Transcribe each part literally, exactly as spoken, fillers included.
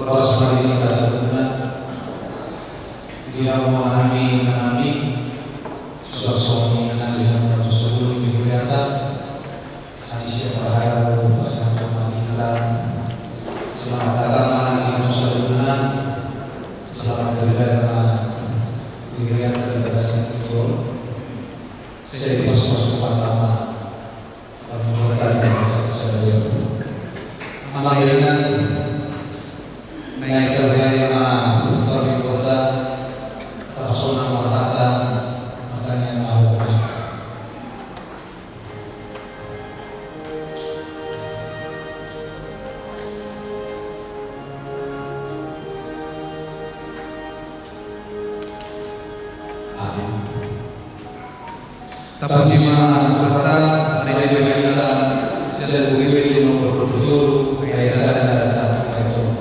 Horas ma di hita saluhutna. Di hamu amang nami, inang nami, suang songon i nang di hamu na tung so bulung di huriata. Adi sian parhara boru pasahat ma di hita. Selamat datang ma di hamu saluhutna. Selamat beribadah ma di huriata di bagasan tingki on. Sai dipasu-pasu Tuhanta ma. Amang inang, naeng taulahon ma parmingguonta, tapasonang ma rohanta, martangiang ma hita. Amin. Tapuji ma Tuhanta, na dibahen hita sian Buku Ende nomor dua puluh tolu, ayat sada sahat tu ayat tolu.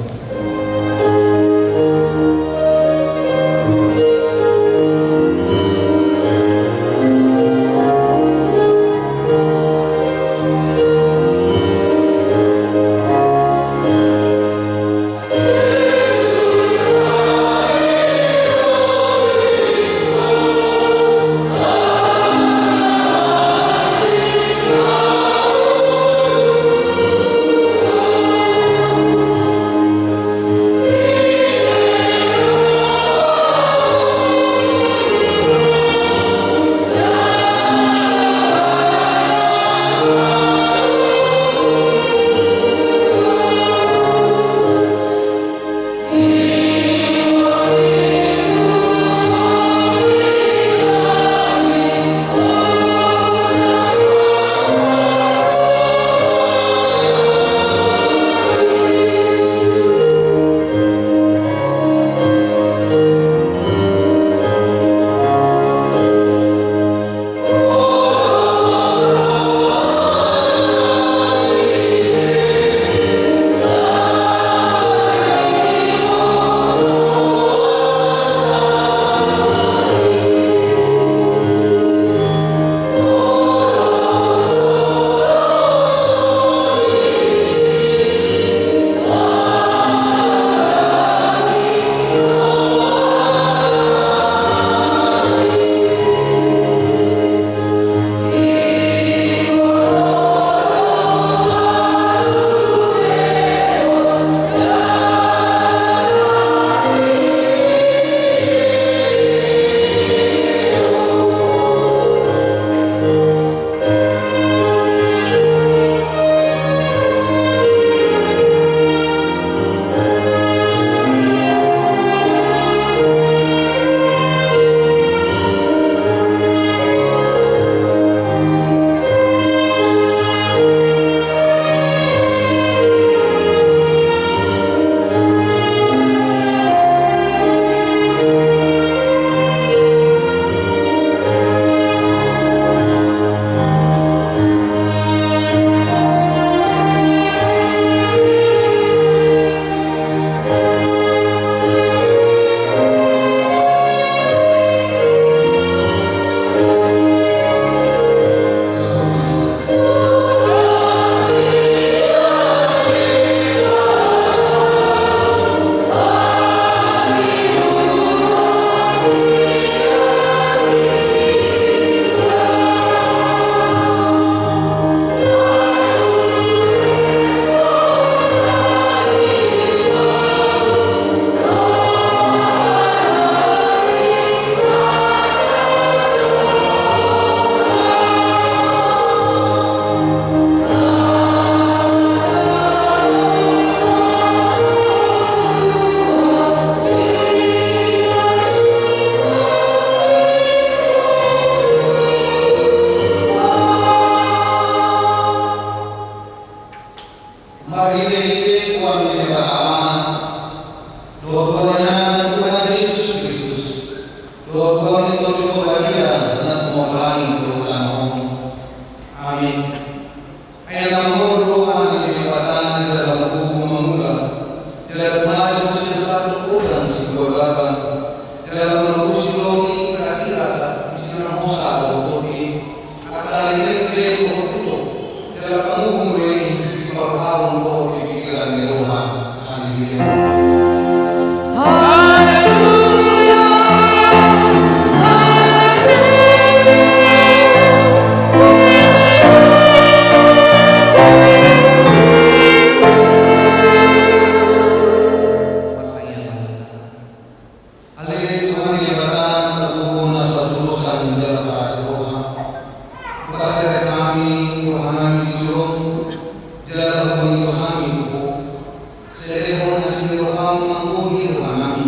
Asi ni rohaM manggohi rohanami.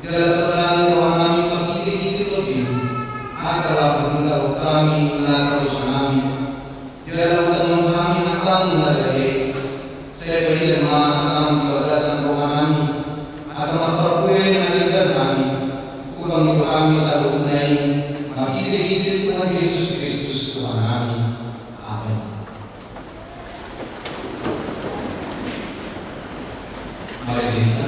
Jala sonang ni rohanami marhitehite Tondimi. Asa lam hingga hami na salusanami. Jala hutangihon hami hataM na badia i. Sai paida ma hataM di bagasan rohanami. Asa marparbue na denggan hami. Hupangido hami saluhutna i. Marhitehite Tuhan Jesus Kristus Tuhannami. Amen. Mari kita.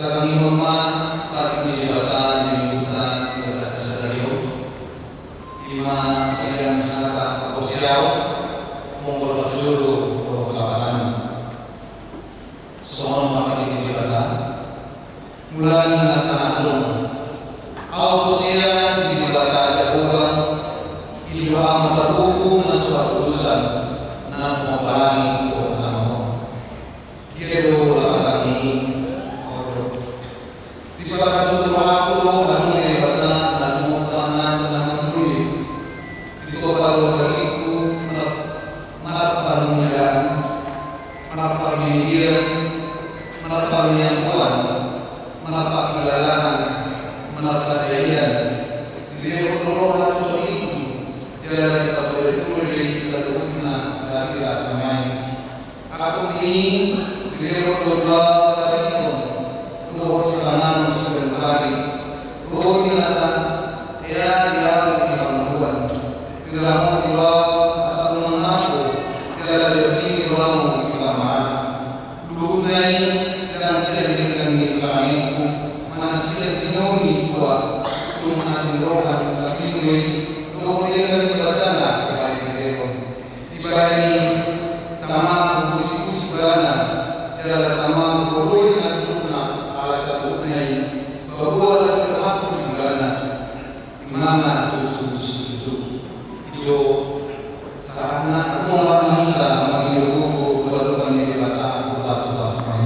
Tatangihon ma patik ni Debata di minggunta di bagasan sadari on. I ma sian hata haporseaon, molo parjolo dohot lapatanna. Songon on ma patik ni Debata. Mulai na sahadong. Ahu porsea di Debata Jahowa, i do hamu pargogo na so hatudosan, na manggohi langit dohot tano on. Dia do lapatan ni i. Odo. Diparatutu rohangku do hamu Debata, na tumompa nasa na mangululi. Ditompa do dagingku, mar-, marpangunjunan, marparbinibiran, marpaniangkuan, marpangkilalaan, marpandaian. Dilehon do roha tu tondingku, jala dipatuletule saluhutna rasirasana i. Antong i, dilehon do tu ahu paraditon, dohot sipanganon siganup ari, ro di nasa hea di ahu di hangoluan. Diramoti do ahu asa unang mambo, jala didampingi do ahu di pamarata. Luhutna i, ndang sian denggan ni parangeanku, manang sian jinoni tua, tung asing roha ni sambing do i, dohot denggan ni basana, dibahen dilehon. Dibahen i tama hupujipuji ibana, jala tama huoloi nandokna ala saluhutna i, paboa las do rohangku di ibana, imana tutu situtu. I do sahatna. Tongtong ma hita mangido gogo tu adopan ni Debata, tu Debata.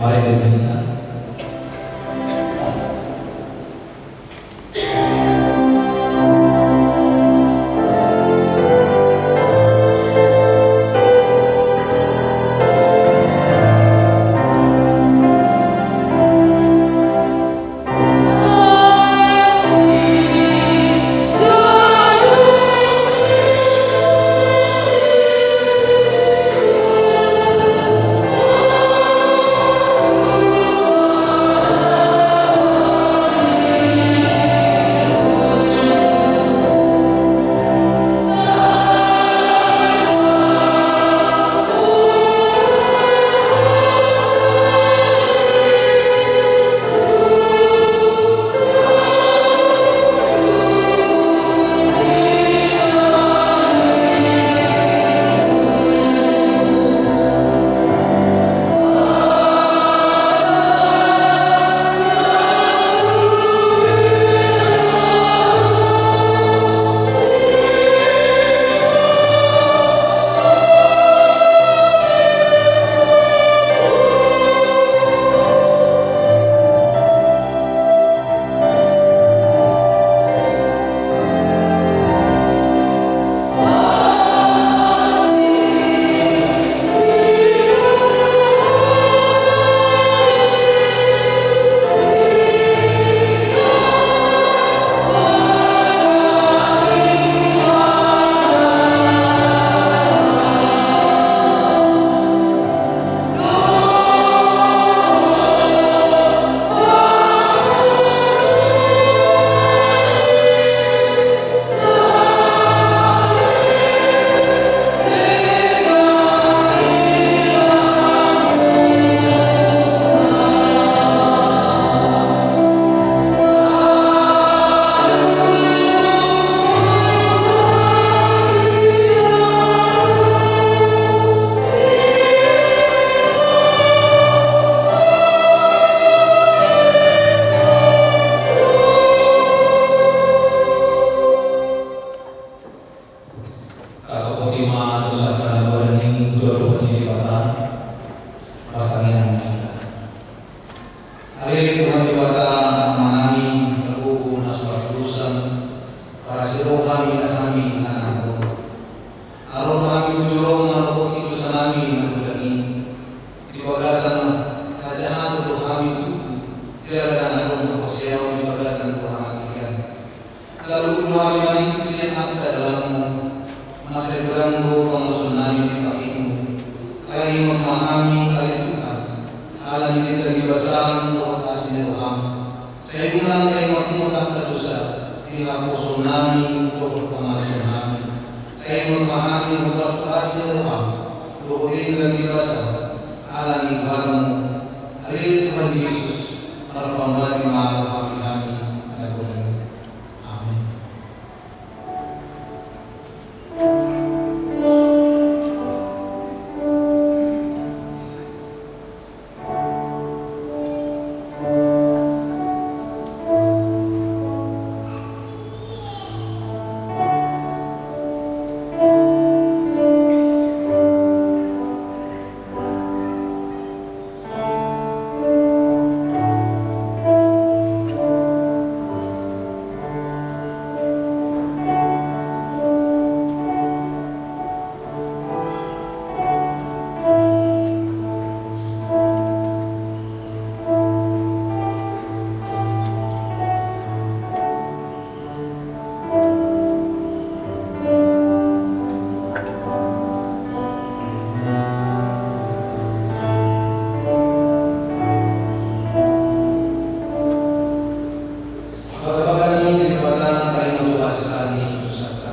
Mari kita. Kataposi ma dosanta na godang i tu adopan ni Debata. Martangiang ma hita. Ale Tuhan Debata, Amanami na gogo na so mardosa, parasi roha ma di hami na nangkok. Ro ma hami tu jolom manopoti dosanami na godang i. Di bagasan hajahaton do hami tubu, jala ndang adong haporseaon di bagasan rohanami hian. Saluhut do hami maningkuk sian angka dalanmu, mansai godang do pangalaosion nami di patikmu. Alai ingot ma hami ale Tuhan, ala ni denggan ni basam dohot asi ni roham. Sai unang taingot-ingot angka dosa di haporseaon nami dohot pangalaosion nami. Sai ingot ma hami hombar tu asi ni roham dohot denggan ni basam, ala ni goarmu, ale Tuhan Jesus, marpamuati ma rohami hami na godang i. Amen. Bagabaga ni Debata taringot tu hasesaan ni dosanta.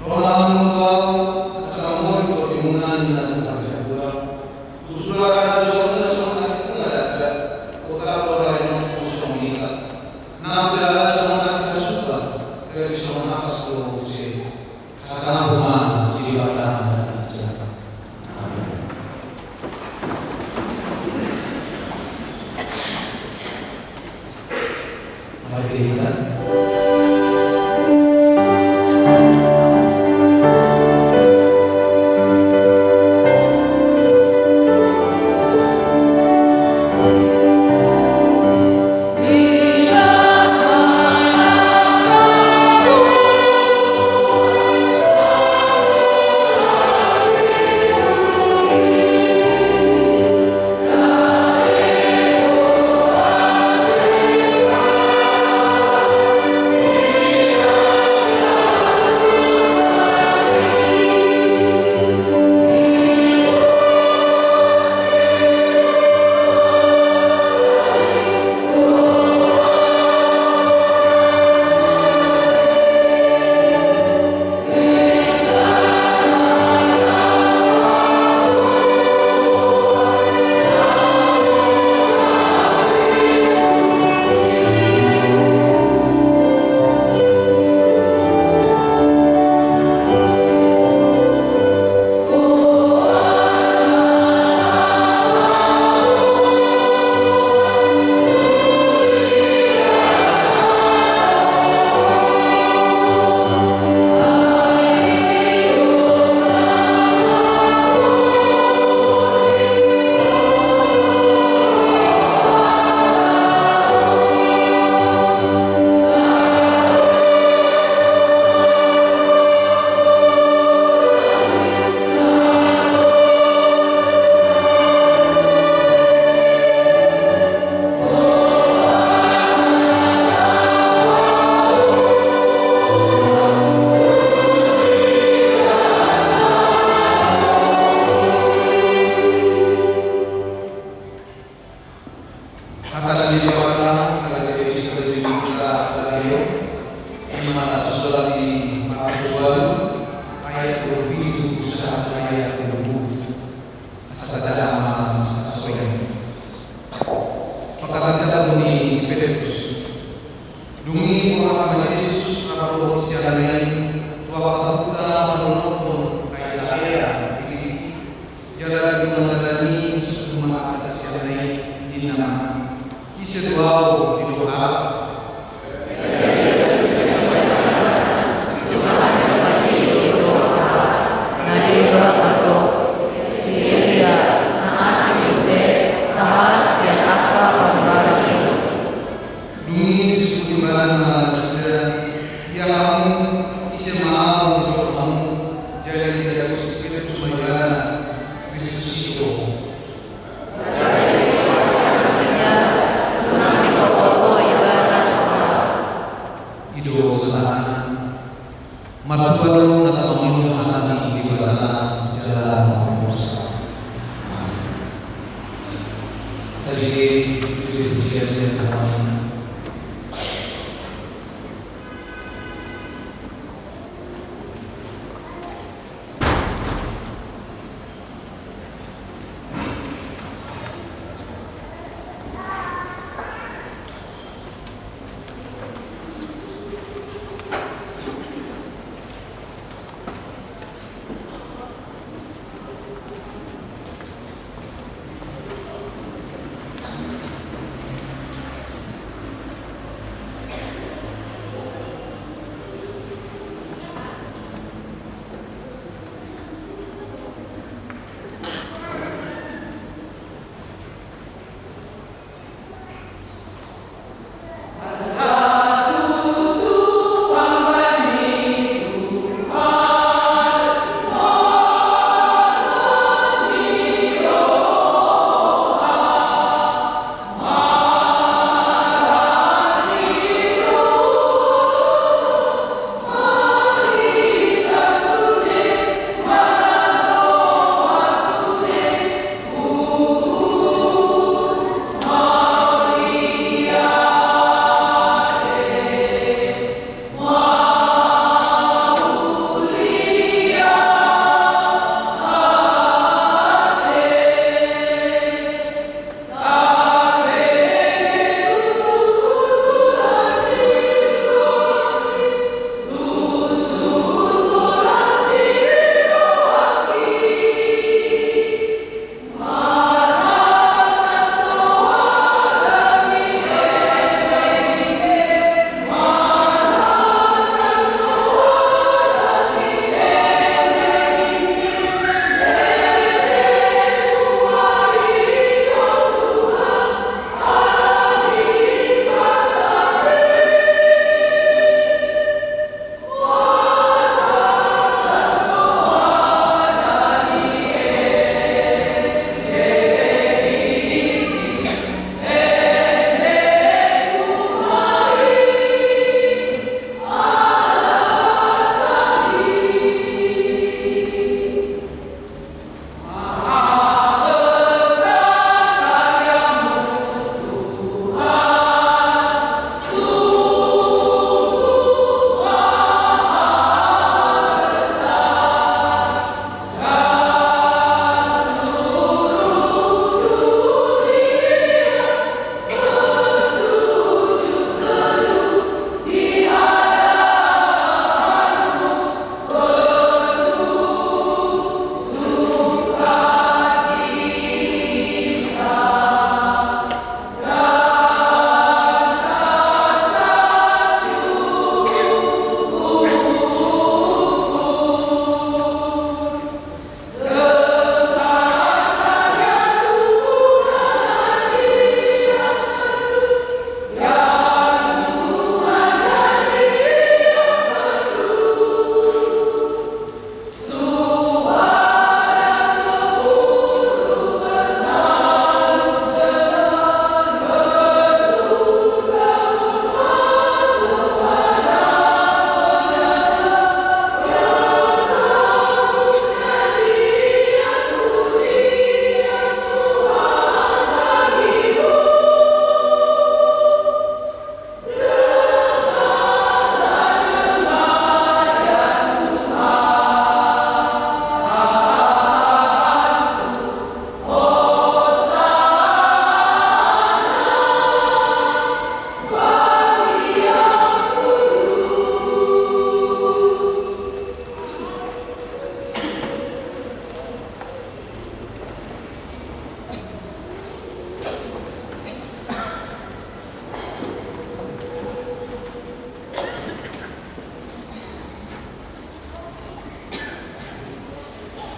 Ro ma hamu tu ahu, asa mamori tu atimuna ninna Tuhan Jahowa. Tusuk ma hata ni dosamuna songon atik bunga dakdanak, otap do raja ni hata songon itak. Nang pe ala songon atik hasuhuton, gabe songon hapas do muse. Hasangapon ma di Debata na di acara. Amen. Mari kita.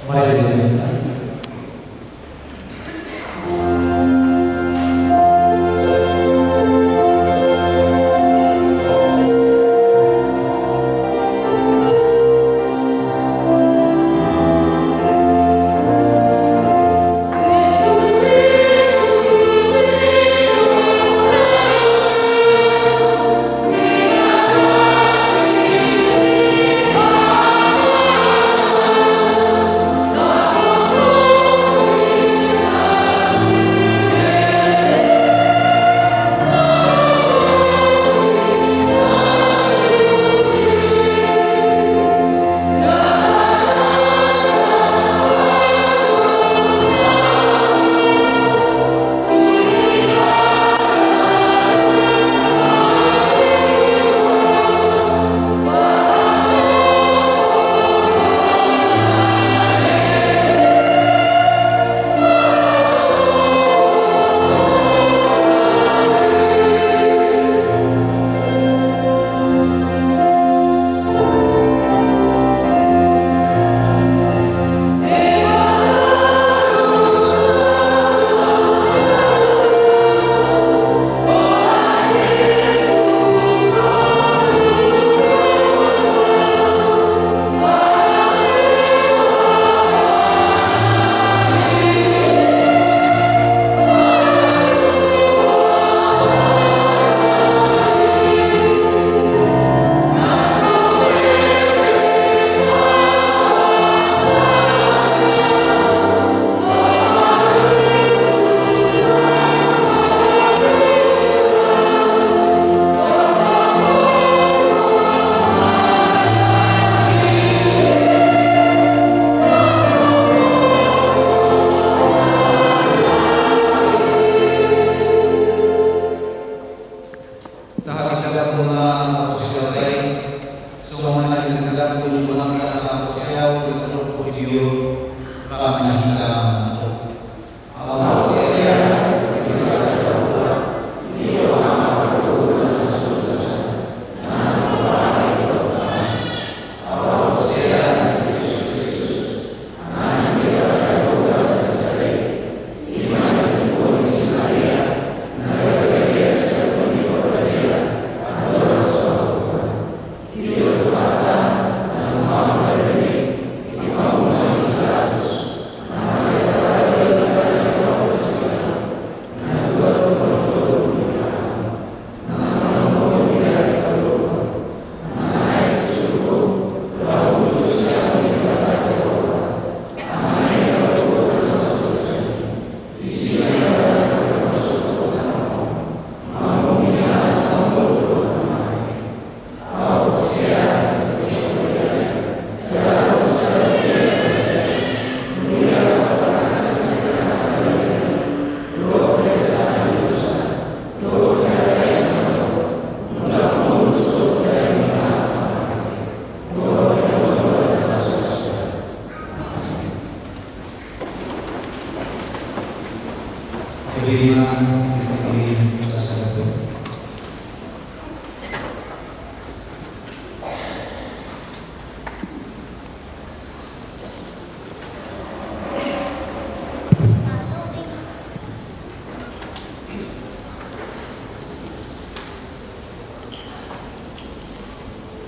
Baik, tahan kita puna sosial lain. Songon na di kita puna puna kita sama sosial kita dok video. Karena kita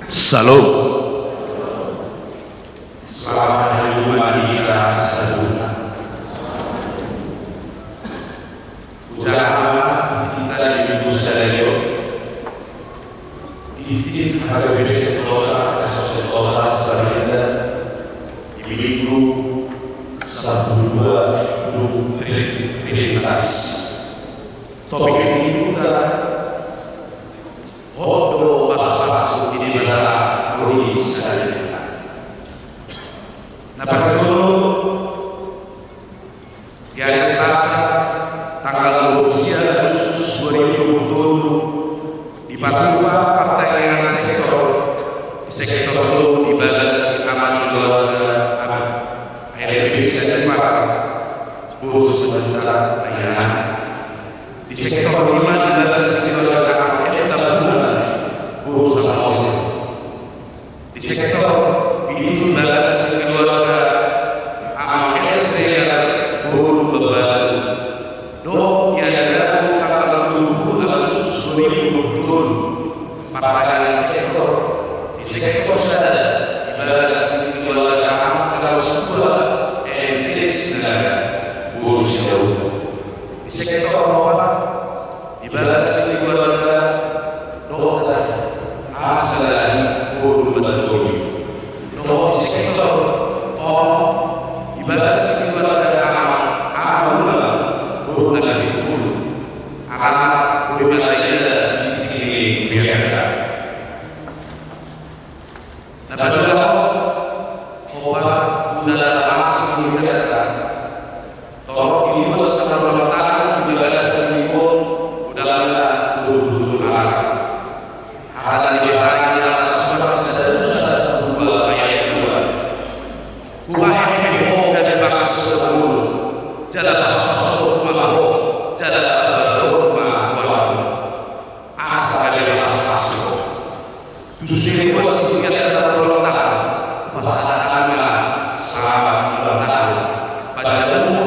Syalom. Selamat hari Jumat di hita saluhutna. Hujaha ma hita di minggu sadari on. Titik H K B P Sentosa, Kaso Sentosa, Samarinda, di minggu sampulu dua dung Trinitatis. Topik ni mingguta, hot do pasu-pasu ni Debata ro di salelenglelengna. Na parjolo, di ari Salasa tanggal dua pulu sia Agustus dua ribu dua pulu tolu, dipatumpa partangiangan sektor, sektor tolu di bagas Amanta Keluarga, Anak, A R B Sianipar, Boru Simanjuntak, Tangerang. Di sektor lima di bagas Keluarga Anak, Enta Bunga, Boru Samosir. Di sektor pitu di bagas Keluarga Di sektor opat, di bagasan keluarga, dokter Hasan Dahlan boru Lumban Toli. Dohot di sektor onom, di bagasan keluarga Amang Amang Lumban boru Lumban Toli. Anak boru Lumban Toli di tingki ni biarkan. Na padahal opat gula masuk di biarkan. Torop di bagasan ulang tahun di bagasan ni on, godangna tutur-tutur halak. Hata ni Debata na tarsurat di Sada Musa sampulu dua ayat dua. Hubahen be ho gabe bangso na muruk, jala pasu-pasu ma ho, jala pabarbarhon ma goarmu. Asa gabe pasu-pasu ho. Tu sude huas di biarkan ulang tahun, hupasahat hami ma selamat ulang tahun. Pajamu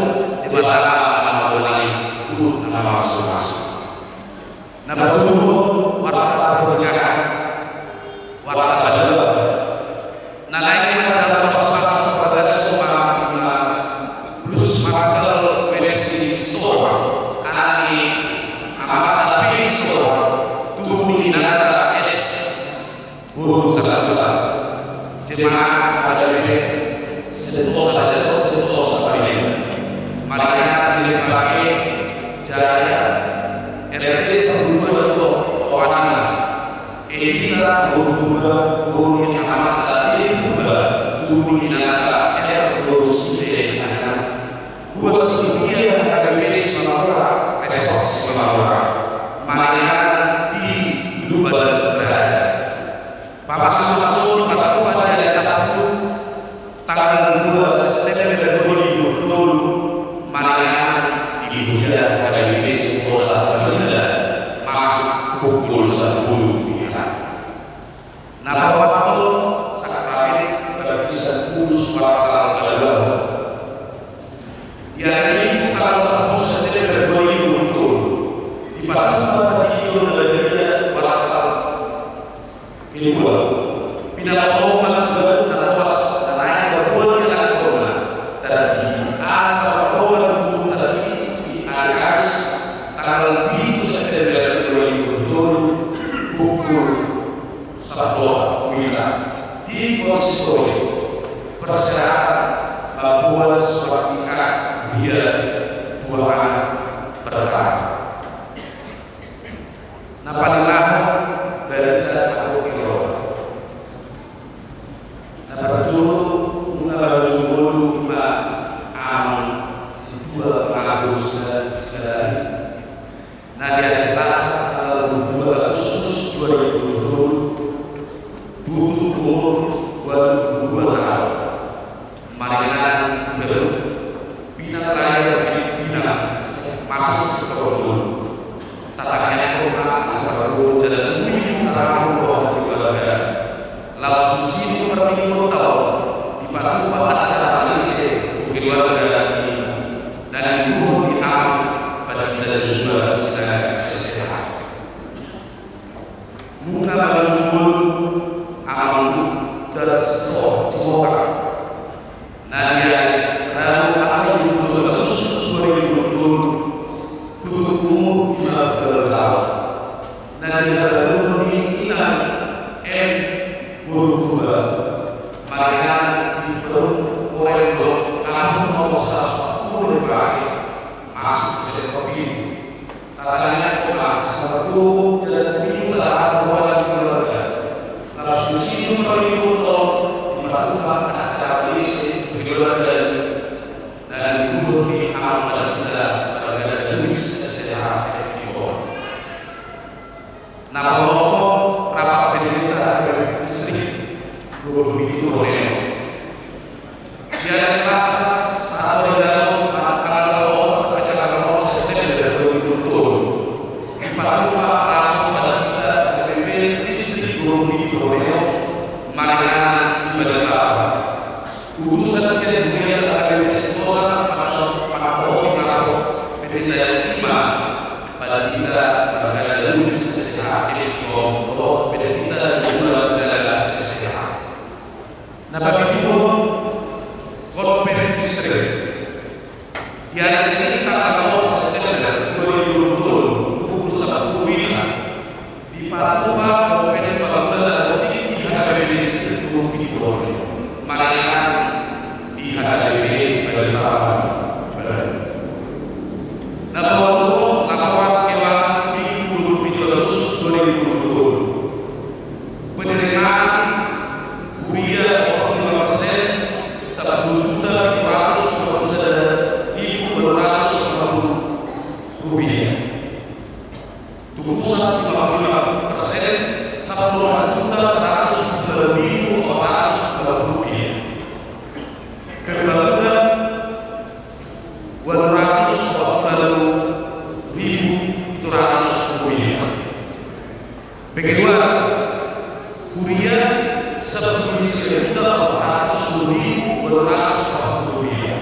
Debata ma na mambonani huhut na mamasu-masu. Na patoluhon, warta pernikahan, warta paduahon. Na naeng ma jala pasu-pasu parbagason ma i ma Plus Marcel Messi Sitohang, anak ni Amanta P Sitohang, tubu ni Inanta S, boru Tagutan. Jemaat H K B P Sentosa, Desa Sentosa Samarinda. Marga Dilembaga Jaya, R T sampulu dua, tohanna Edita boru Purba, boru ni Amanta P Purba, tubu ni Inanta R boru Sinde, anak. Huas di huria H K B P Simamora, Resort Simamora. Marga di Lumban Raja. Pamasu-masu on dipatupa di ari Sabtu, tanggal dua September dua ribu dua puluh tolu, marga di huria H K B P Sentosa Samarinda, masuk pukul sampulu pagi. Na paopathon, sakramen baptisan kudus warta paduahon. Di ari Minggu tanggal sampulu September dua ribu dua puluh tolu, dipatupa di Ion Badaria warta kedua. Pinaboa ma tu Baru Natoas, na naeng baboan ni anakkonta, tapi asa paboa tu i di ari Kamis tanggal pitu September dua ribu dua puluh tolu, pukul sampulu opat wita, di konsistori. Persyaratan mamboan surat nikah, dia dua anak pertama. Na palimahon, barita hagogoon ni roha. Na parjolo, nunga marujung ngolu ma amang situa, amang Agus Sadari, na di ari Salasa tanggal dua puluh dua Agustus dua ribu dua puluh tolu, tutup umur dua puluh dua tahun. Marga di Baru, pinang lahir di Pinang, masuk sektor tolu. Tatangiangkon ma asa paboa jala uli tarang roha ni keluarga. Laos susi di parmingguon on, dipatupa acara na ise keluarga i, na niuhum ni amang Pandita Joshua Sinaga, S H. Nunga marujung ngolu amang Duta Sitohang, na di ari Rabu tanggal dua puluh dua Agustus dua ribu dua puluh tolu, tutup umur lima puluh dua tahun. Na dihabaruhon ni inang M boru Purba, marga di Parung Koreng, Kampung Nomor seratus empat puluh Lembaga, masuk ke sektor pitu. Tatangiangkon ma asa paboa jala uli tarang roha ni keluarga. Laos susi di parmingguon on, dipatupa acara na ise keluarga i, na niuhum ni amang Pandita Margareta Luis, S H, M Phil. Na paonomhon, rapat pendeta H K B P Distrik dua puluh pitu Borneo. Di ari Salasa, sahat tu ari Rabu, tanggal opat sampe tanggal onom September dua ribu dua puluh tolu, dipatupa amang Pandita H K B P Distrik dua puluh pitu Borneo, marga di Balikpapan. Utusan sian huria H K B P Sentosa, manabohon rapat pendeta i ma Pandita Margareta Luis, S H, M Phil, dohot Pandita Joshua Sinaga, S H. Na papituhon, konven distrik. Di Sian Senin tanggal opat September dua ribu dua puluh tolu, pukul sampulu ualu, dipatupa Kompen Pembangunan Daerah di H K B P Situ Pitu Borneo, Maliangan, di H K B P Balikpapan, Baru. Na paonomhon, laporan keuangan minggu dua puluh pitu Agustus dua ribu dua puluh tolu. Penerimaan huria opat puluh lima persen, sampulu juta pitu ratus dua puluh sada ribu dua ratus lima puluh rupiah. Tu pusat lima puluh lima persen, sampulu opat juta saratus pitu pulu ribu opat ratus lima puluh rupiah. Pembangunan dua ratus opat pulu ribu pitu ratus rupiah. Pengeluaran huria sampulu juta opat ratus ribu dua ratus opat pulu rupiah.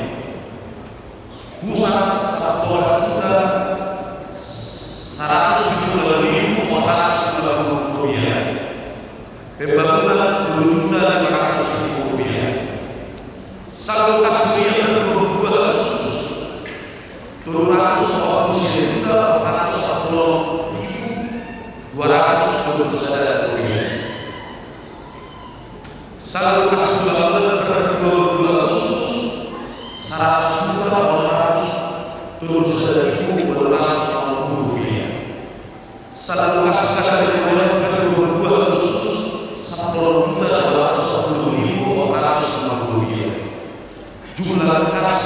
Pusat sampulu opat juta saratus pitu pulu ribu opat ratus lima pulu rupiah. Pembangunan dua juta lima ratus ribu rupiah. Saldo kas huria per dua puluh dua Agustus, tolu ratus opat pulu sia juta opat ratus sampulu ribu dua ratus dua pulu sada rupiah. Saldo kas pembangunan per dua puluh dua Agustus, saratus juta opat ratus tolu pulu sada ribu dua ratus onom pulu rupiah. Saldo kas kategori per dua puluh dua Agustus, sampulu juta dua ratus sampulu ribu opat ratus lima pulu rupiah. Jumlah kas,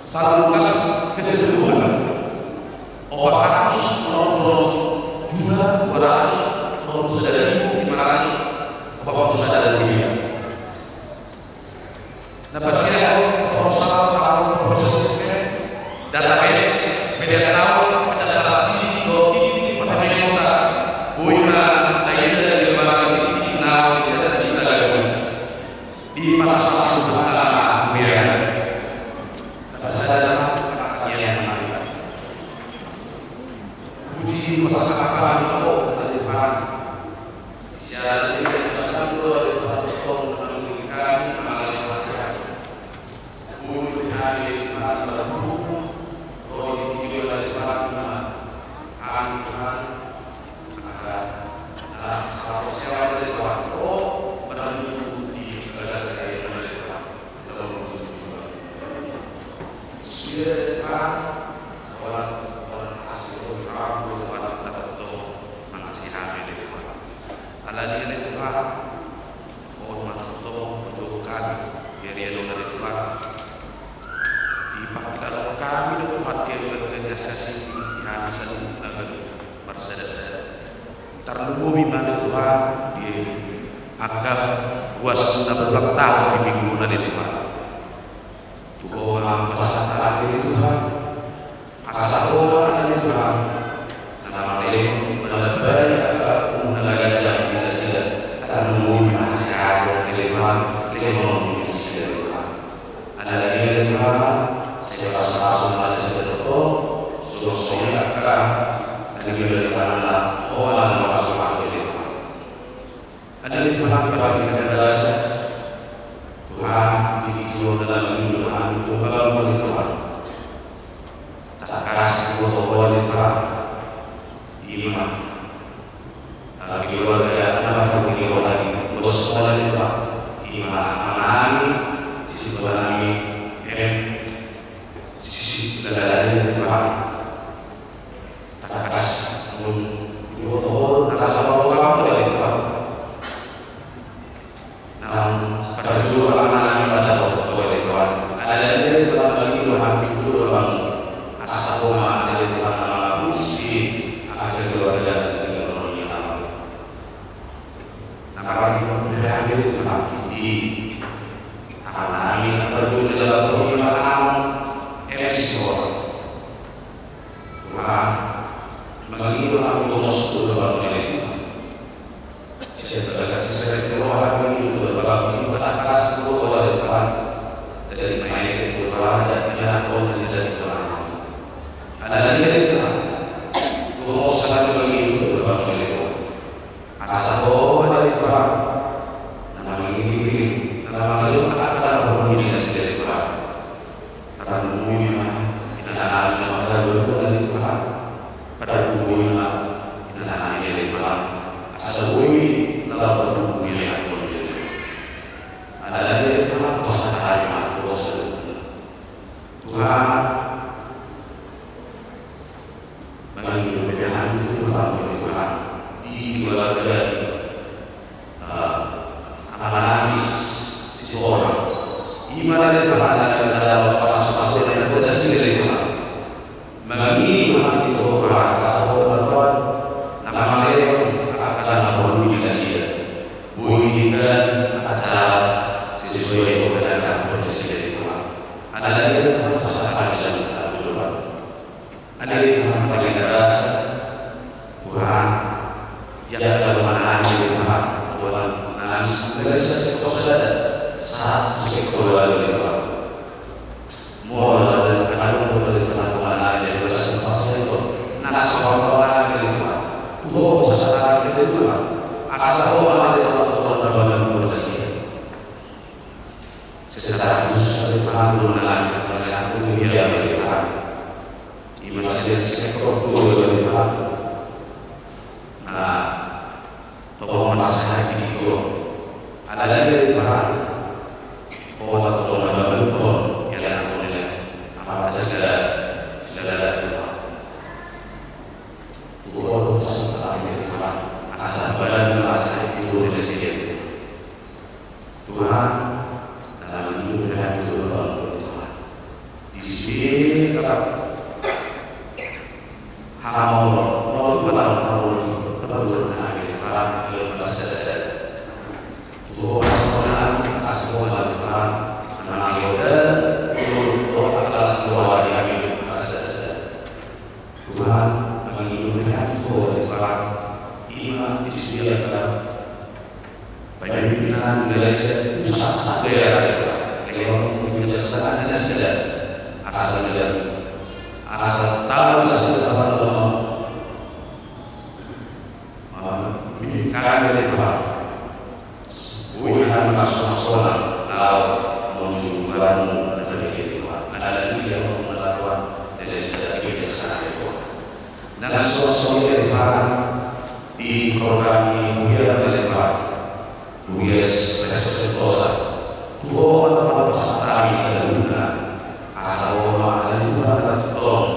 saldo kas keseluruhan, opat ratus onom pulu juta dua ratus onom pulu sada ribu lima ratus opat pulu sada rupiah. Na pasian proposal au proses database, media tau, adaptasi, dohot tingki parhamiangta, boi ma taida di lembaga tingki na di sada di tagana. Di pasu-pasu Tuhan ma huria. Pasu-pasu Tuhan ma huria. Puji pasu-pasu Tuhan. Sian na nipasahat Tuhan tongtong mangiringi hami, mangalehon hasian. Boi hami Tuhan marhobas, ro di tingki on Tuhan, hami Tuhan, angka na sahat sian Tuhan, o, marhobas di bagasan Tuhan. Sude Tuhan, holan, holan asi Tuhan, holan na tongtong mangasihi hami Tuhan. Alani i Tuhan, holan na tongtong manjou hami, biar ia dong Tuhan. Dipangkilalahon hami do Tuhan, ia dong na niasasi hami saluhutna gabe marsada-sada. Tarlumobi ma Tuhan, di angka ruas na berulang tahun di minggu na di Tuhan. Tu Ho ma pasahat hami Tuhan, asa Ho ma Tuhan, na mangalehon, manambai angka umur na ganjang di nasida, tarlumobi ma hasehaton Tuhan, lehononmu nasida Tuhan. Alani i Tuhan, sai pasu-pasu ma nasida tongtong, suang songon i angka na nilehon ni tanganna, Ho ma na pasu-pasu Tuhan. Alani i Tuhan, parbinaan basa, Tuhan, di tingki on na mangido hami tu Ho, Tuhan. Tangkas diboto Ho Tuhan, i ma keluarga na marhabot ni roha di pos Ho Tuhan, i ma amanami, sisituanami, em, sisi, sagalana Tuhan. Tangkas, mun, diboto Ho, tangkas ma Ho Tuhan. Nang parjuangan nami pada waktu tua di Tuhan. Alani i Tuhan, mangido hami tu Ho Tuhan, asa Ho ma Tuhan na mangapusi angka keluarga na tinggal di Tuhan. Na parjuangan nami Tuhan, i amanami na parjuangan di dalam Ho Tuhan, M C Tuhan. Tuhan, mangido hami tu Ho Tuhan, Tuhan. Sian bagas ni sada ni roha hami tu Tuhan, Tuhan, tangkas tu Tuhan, Tuhan. Jadi, main tu Tuhan, dan dia Tuhan, dan dia Tuhan. Alani i Tuhan, tu Ho Tuhan, mangido tu Tuhan, Tuhan. Asa Ho ma Tuhan, na mangiring-iring, na mangalehon angka na parhobas ni nasida Tuhan. Tarlumobi ma Ima ale Tuhan, na manjalo pasu-pasu ni Ho, Ho Nasida ale Tuhan. Mangido hami tu Ho Tuhan, asa Ho ma Tuhan na mangalehon angka na porlu ni nasida. Boi denggan acara sesuai dohot na nidok ni Ho Nasida ale Tuhan. Alani i ale Tuhan, pasahat hami saluhutna tu Ho Tuhan. Ale Tuhan, pardenggan basa, Tuhan, di angka dongan nami ale Tuhan, dongan nami, sektor sada sahat tu sektor ualu ale Tuhan. Molo adong ale Tuhan dongan nami di bagasan parsahit on, na so pasahaton nami ale Tuhan tu Ho, pasahat hami ale Tuhan, asa Ho ma ale Tuhan, Ho na mangalusi nasida. Secara khusus ale Tuhan, dongan nami Tuhan, ale Tuhan, ima sian sektor ualu ale Tuhan, na tongtong marsahit di tingki on. Alani i ale Tuhan, Ho ma tongtong na mangalusi, ia na tongtong ia, amanta sahali, sahali ale Tuhan. Tu Ho do pasahaton nami ale Tuhan, asa padan ma sahit di tingki on nasida. Tuhan, na mangido hami tu Ho ale Tuhan. Di sude angka hamaolon, molo tung adong hamaolon di parngoluon nami ale Tuhan, di bagasan sada-sada. Tu Ho pasahaton nami, asa Ho ma ale Tuhan na mangihot dalan, tu angka las ni roha di hami di bagasan sada-sada. Tuhan, mangido hami tu Ho ale Tuhan, ima di sude angka pemimpin nami di Malaysia, pusat sampe ale Tuhan. Lehon Ho ma bijaksana di nasida, asa bijaksana, asa tahu nasida Tuhan, Tuhan. Amin. Kami ale Tuhan, boi hami marsonaksona laho manuju goarMu na badia ale Tuhan. Alani i ale Tuhan, na nasida bijaksana ale Tuhan. Na songon i ale Tuhan, di program ni huria ale Tuhan, huria Santo Sentosa, tu Ho ma Tuhan pasahaton nami saluhutna, asa Ho ma ale Tuhan na tongtong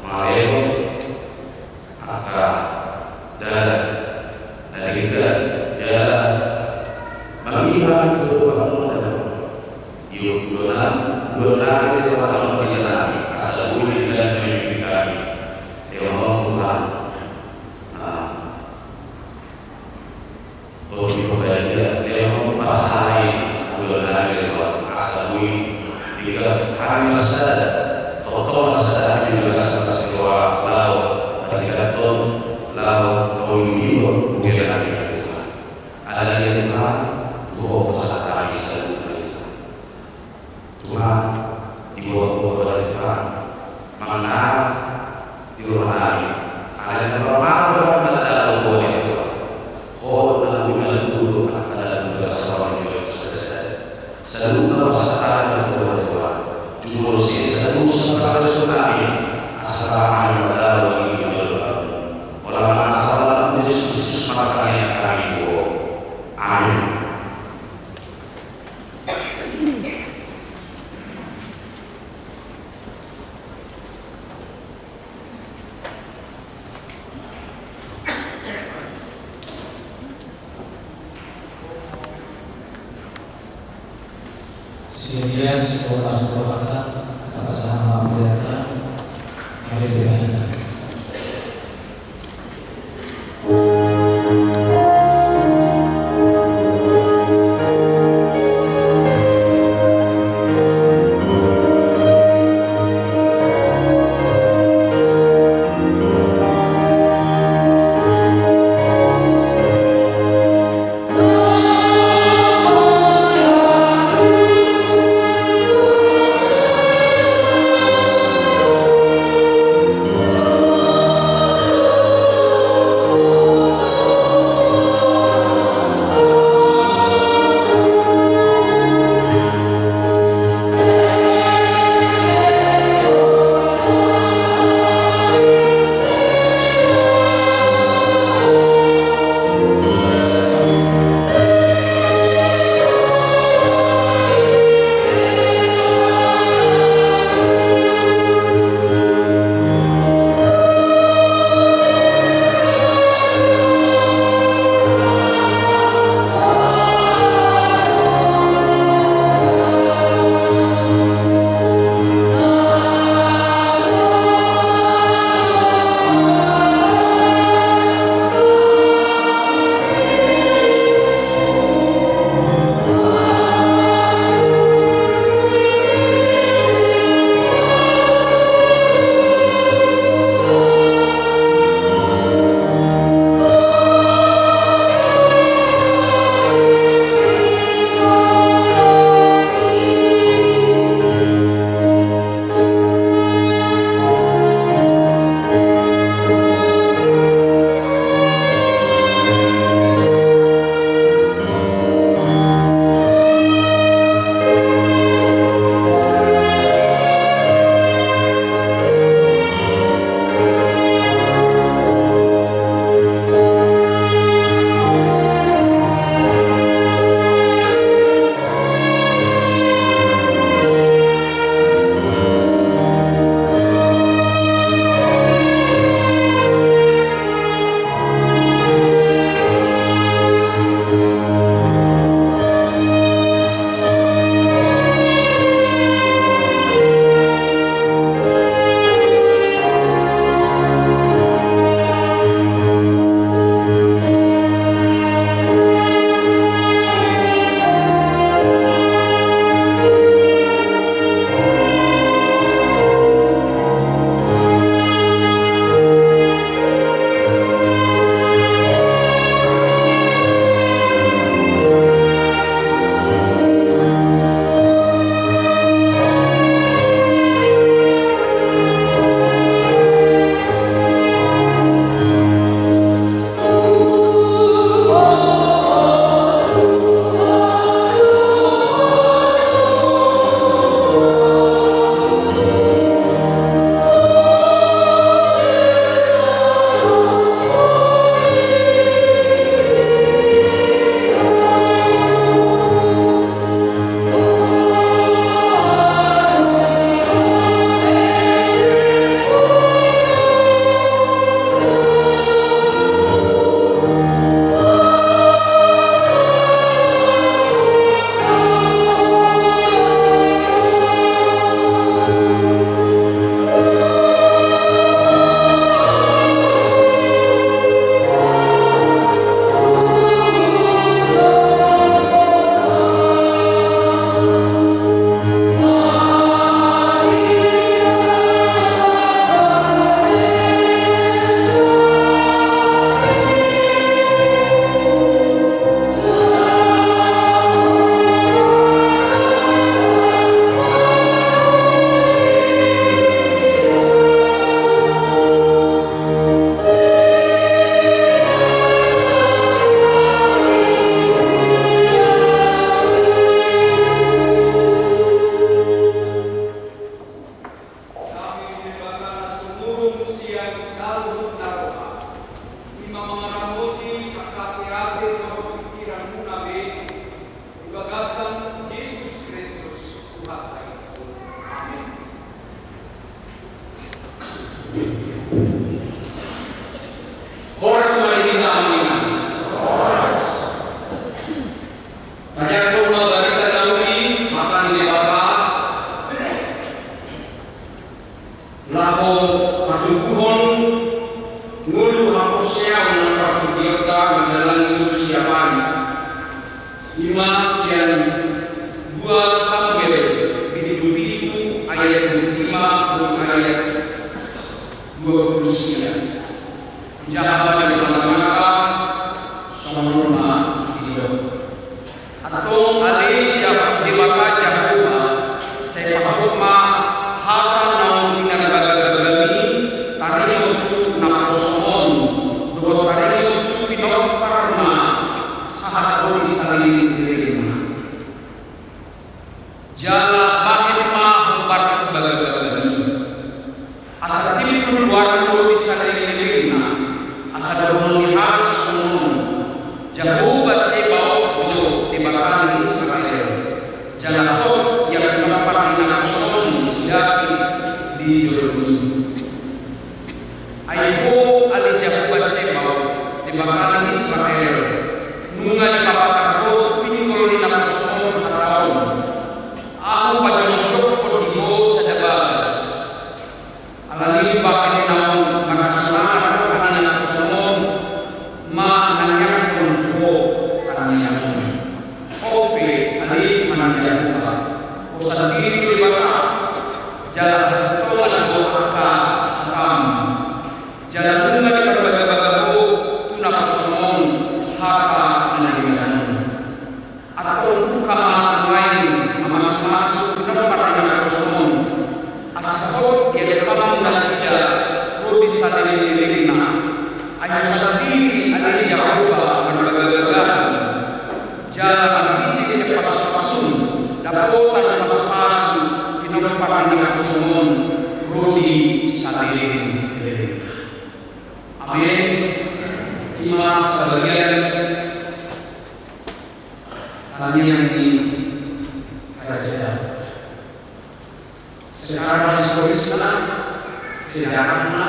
mangalehon angka dalan na denggan, jala mangido hami tu Ho, Tuhan, di ulaon nami, ulaon nami, Tuhan, ulaon panitia nami, asa boi denggan memimpin hami. Ia ma Tuhan, na Ho di pembagian, ia ma pasahat ulaon nami ale Tuhan, asa boi denggan hami marsada, tongtong marsada hami di bagasan las ni roha laho maningkathon, laho mangulihon huria nami ale Tuhan. Alani i ale Tuhan, tu Ho pasahaton nami saluhutna ale Tuhan. Tuhan, diboto Ho do ale Tuhan mangarahon di roha nami. Alai na paramar do hami manjalo Ho ale Tuhan. Ho do na boi mangalusi angka na denggan, saroha ni bagasan sada-sada. Saluhutna pasahaton nami tu Ho ale Tuhan. Jumolo sian saluhut sian paradason nami, asa hami manjalo di jolo-jolo. Holan na sahat tu Jesus Kristus martangiang hami tu Ho. Amin. Sian Ias, Boras, Bohata, kata sama Bohata, mari kita Horas ma di hita, amang inang. Tajangkon ma barita na uli, hata ni Debata. Laho patubuhon ngolu haporseaon na parpudionta mandalangi ngolu siapari. I ma sian dua Samuel, bindu pitu ayat dua pulu lima dohot ayat dua pulu sia. Jaha ma di tangah-tangah, songon on ma didok. Antong ale Jah-, Debata Jahowa, sai pahot ma hata naung pinarbagabagami, taringot tu naposomon, dohot taringot tu pinomparna, sahat ro di saleleng-lelengna. Jala bahen ma hombar bagabagami. Asa timbul goarmu di saleleng-lelengna, asa dohonon ni halak songon on: Jahowa Sebaot do Debata ni Israel, jala hot ia pinompar ni naposomon si Daud di joloan i. Ai ho ale Jahowa Sebaot, Debata ni Israel, nunga dipapatar ho tu pinggol ni naposomon hata on: Ahu pajongjongkon di ho sada bagas. Alani i bahen naung marhasolangan roha ni naposomon ma na niangkon tu ho tangiang on. On pe ale Amang Jahowa, ho sandiri do Debata, jala hasintongan do angka hatam. Jala nunga diparbagabaga ho tu naposomon hata na nidalan on. Antong buka ma nuaeng mamasumasu pinompar ni naposomon, asa hot diadopanmu nasida ro di saleleng-lelengna. Ai ho sandiri ale Jahowa marbagabagahon, jala marhite sian pasupasum dapotan pasupasu pinompar ni naposomon ro di saleleng-lelengna. Amen. I ma sabagian tangiang ni Raja Daud. Secara historisna, sejarahna,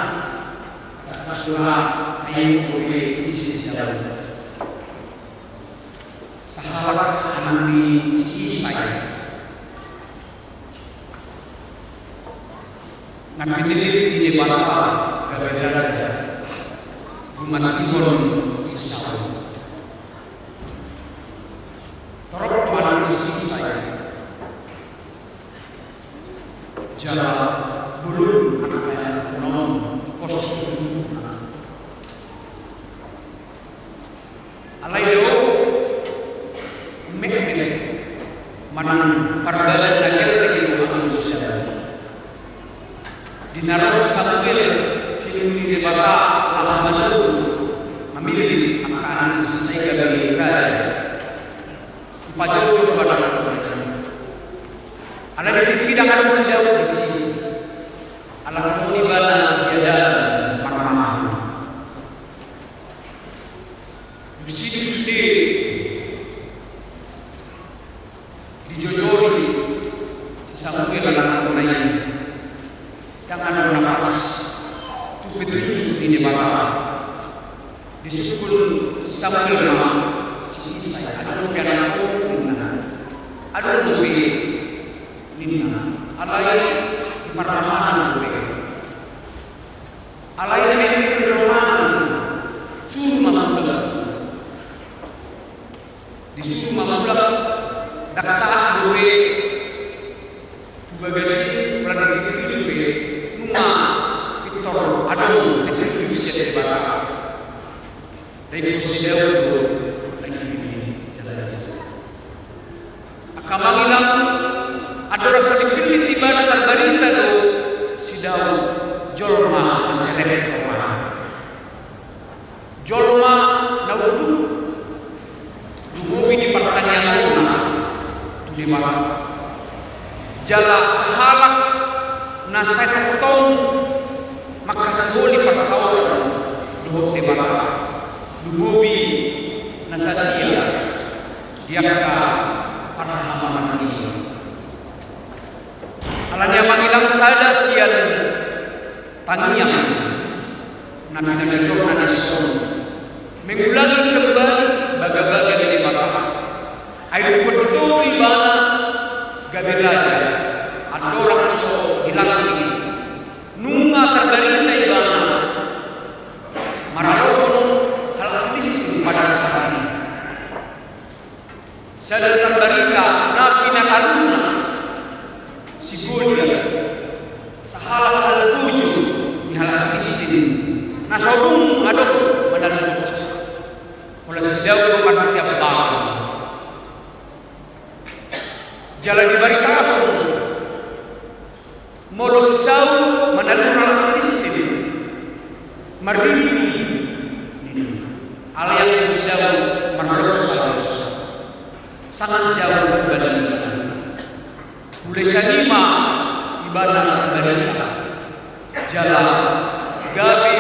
tangkas do na naeng dope isi si Daud. Sahalak anak ni si Isai. Na pinillit ni Debata gabe raja, dumandinghon si Saul. Torop do anak ni si Isai. Jala bolon angka ianakhonna on, pos do tubuhna. Alai dao, mekmek manang parbalan na gelleng do angka manusia. Di na ro si Samuel sian ni Debata laho manogu, mamillit angka anak ni si Isai gabe raja, dipajolo do ibana. Alai di tingki ndang adong si Daud disi. Alana ibana diadalan marmaham. Disi, disi dijojoli si Samuel ianakhonna i. Ndang adong na pas tu petunjuk ni Debata. Disungkun si Samuel ma si Isai, adong dope anakku, ninna. Adong dope, ninna. Alai diparmaham dope. Alai na mekmek do manang, suru ma mulak. Disuru ma mulak, ndang sahat dope tu bagas i, pola dipitutu dope, nunga pintor adong petunjuk sian Debata. Dipillit si Daud do, dipillit si Daud. Angka amang inang, andorang so dipillit ibana, tarbarita do si Daud jolma na serep roha. Jolma na unduk, lumobi di partangiangonna tu Debata. Jala sahalak na sai tongtong mangkasiholi parsaoran dohot Debata, lumobi na sadia di angka parhahamaranggi. Sada sian tangiang na pinangidoanna dison, mengulangi kembali bagabaga ni Debata. Ai dung ditogu ibana gabe raja, andorang so di langit, nunga tarbarita ibana maralohon halak Filistin pada saat i. Sada tarbarita na pinataruna si Goliat, sahalak halak bujur ni halak Filistin, na so dung adong manalu. Holan si Saul do marhite ambangan. Jala dibaritahon, molo si Saul manalu halak Filistin, marribu ninna. Alai anggo si Saul marlosa-losa, sangat jauh dibandingkan. Mulai sian i ma ibana tarbarita jala gabe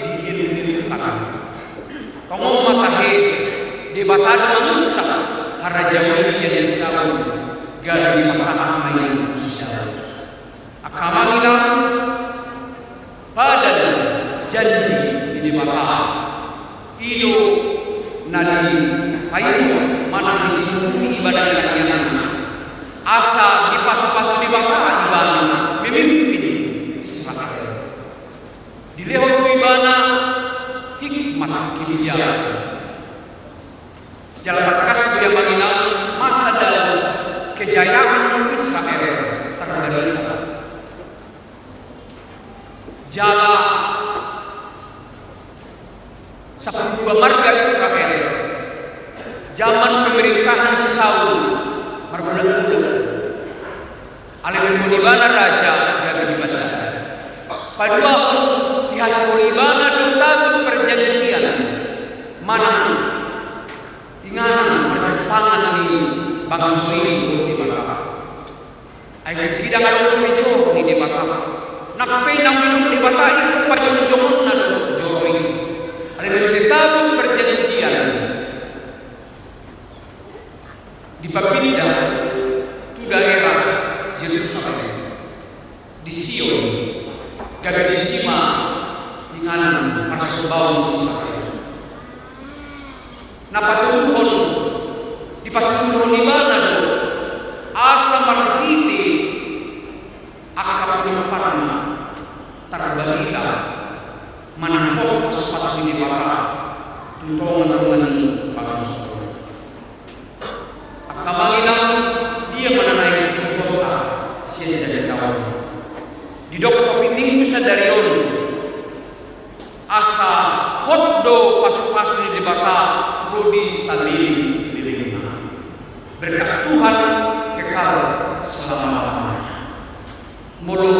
dihiluhiluhon. Tongon ma tahe, Debata do manguncak harajaon i sian si Saul, gabe dipasahat ma i tu si Saul. Angka amang inang, padan janji ni Debata i do na dipaingot manang disungkuni ibana di tangiangna, asa dipasupasu Debata ibana memimpin Israel. Dilehon tu ibana hikmat kebijakan. Jala tangkas do i amang inang, masa dalam kejayaan Israel tarbarita. Jala sampulu dua marga Israel, jaman pemerintahan si Saul, marbulan-bulan. Alai dung ibana raja, gabe dipasahat. Paduahon, dihasahon ibana do tabung perjanjian manang inganan parsimpangan ni bangso i dohot Debata. Ai tung dang adong dope joro ni Debata. Nang pe naung didok Debata i, pajongjongonna do joro i. Alai dung tabung perjanjian dipapinda tu daerah Jerusalem, di Sion, gabe disi ma inganan parsombaon Israel. Na patoruhon, dipasumurhon ibana do asa marhite angka pomparanna tarbarita manang hot pasupasu ni Debata tu tongatonga ni bangso. Angka amang inang, dia ma na naeng huboto sian jagaon? Didok topik Minggu sadari on, asa hot do pasupasu ni Debata ro di salelengna. Berkat Tuhan kekal selama-lamanya. Molo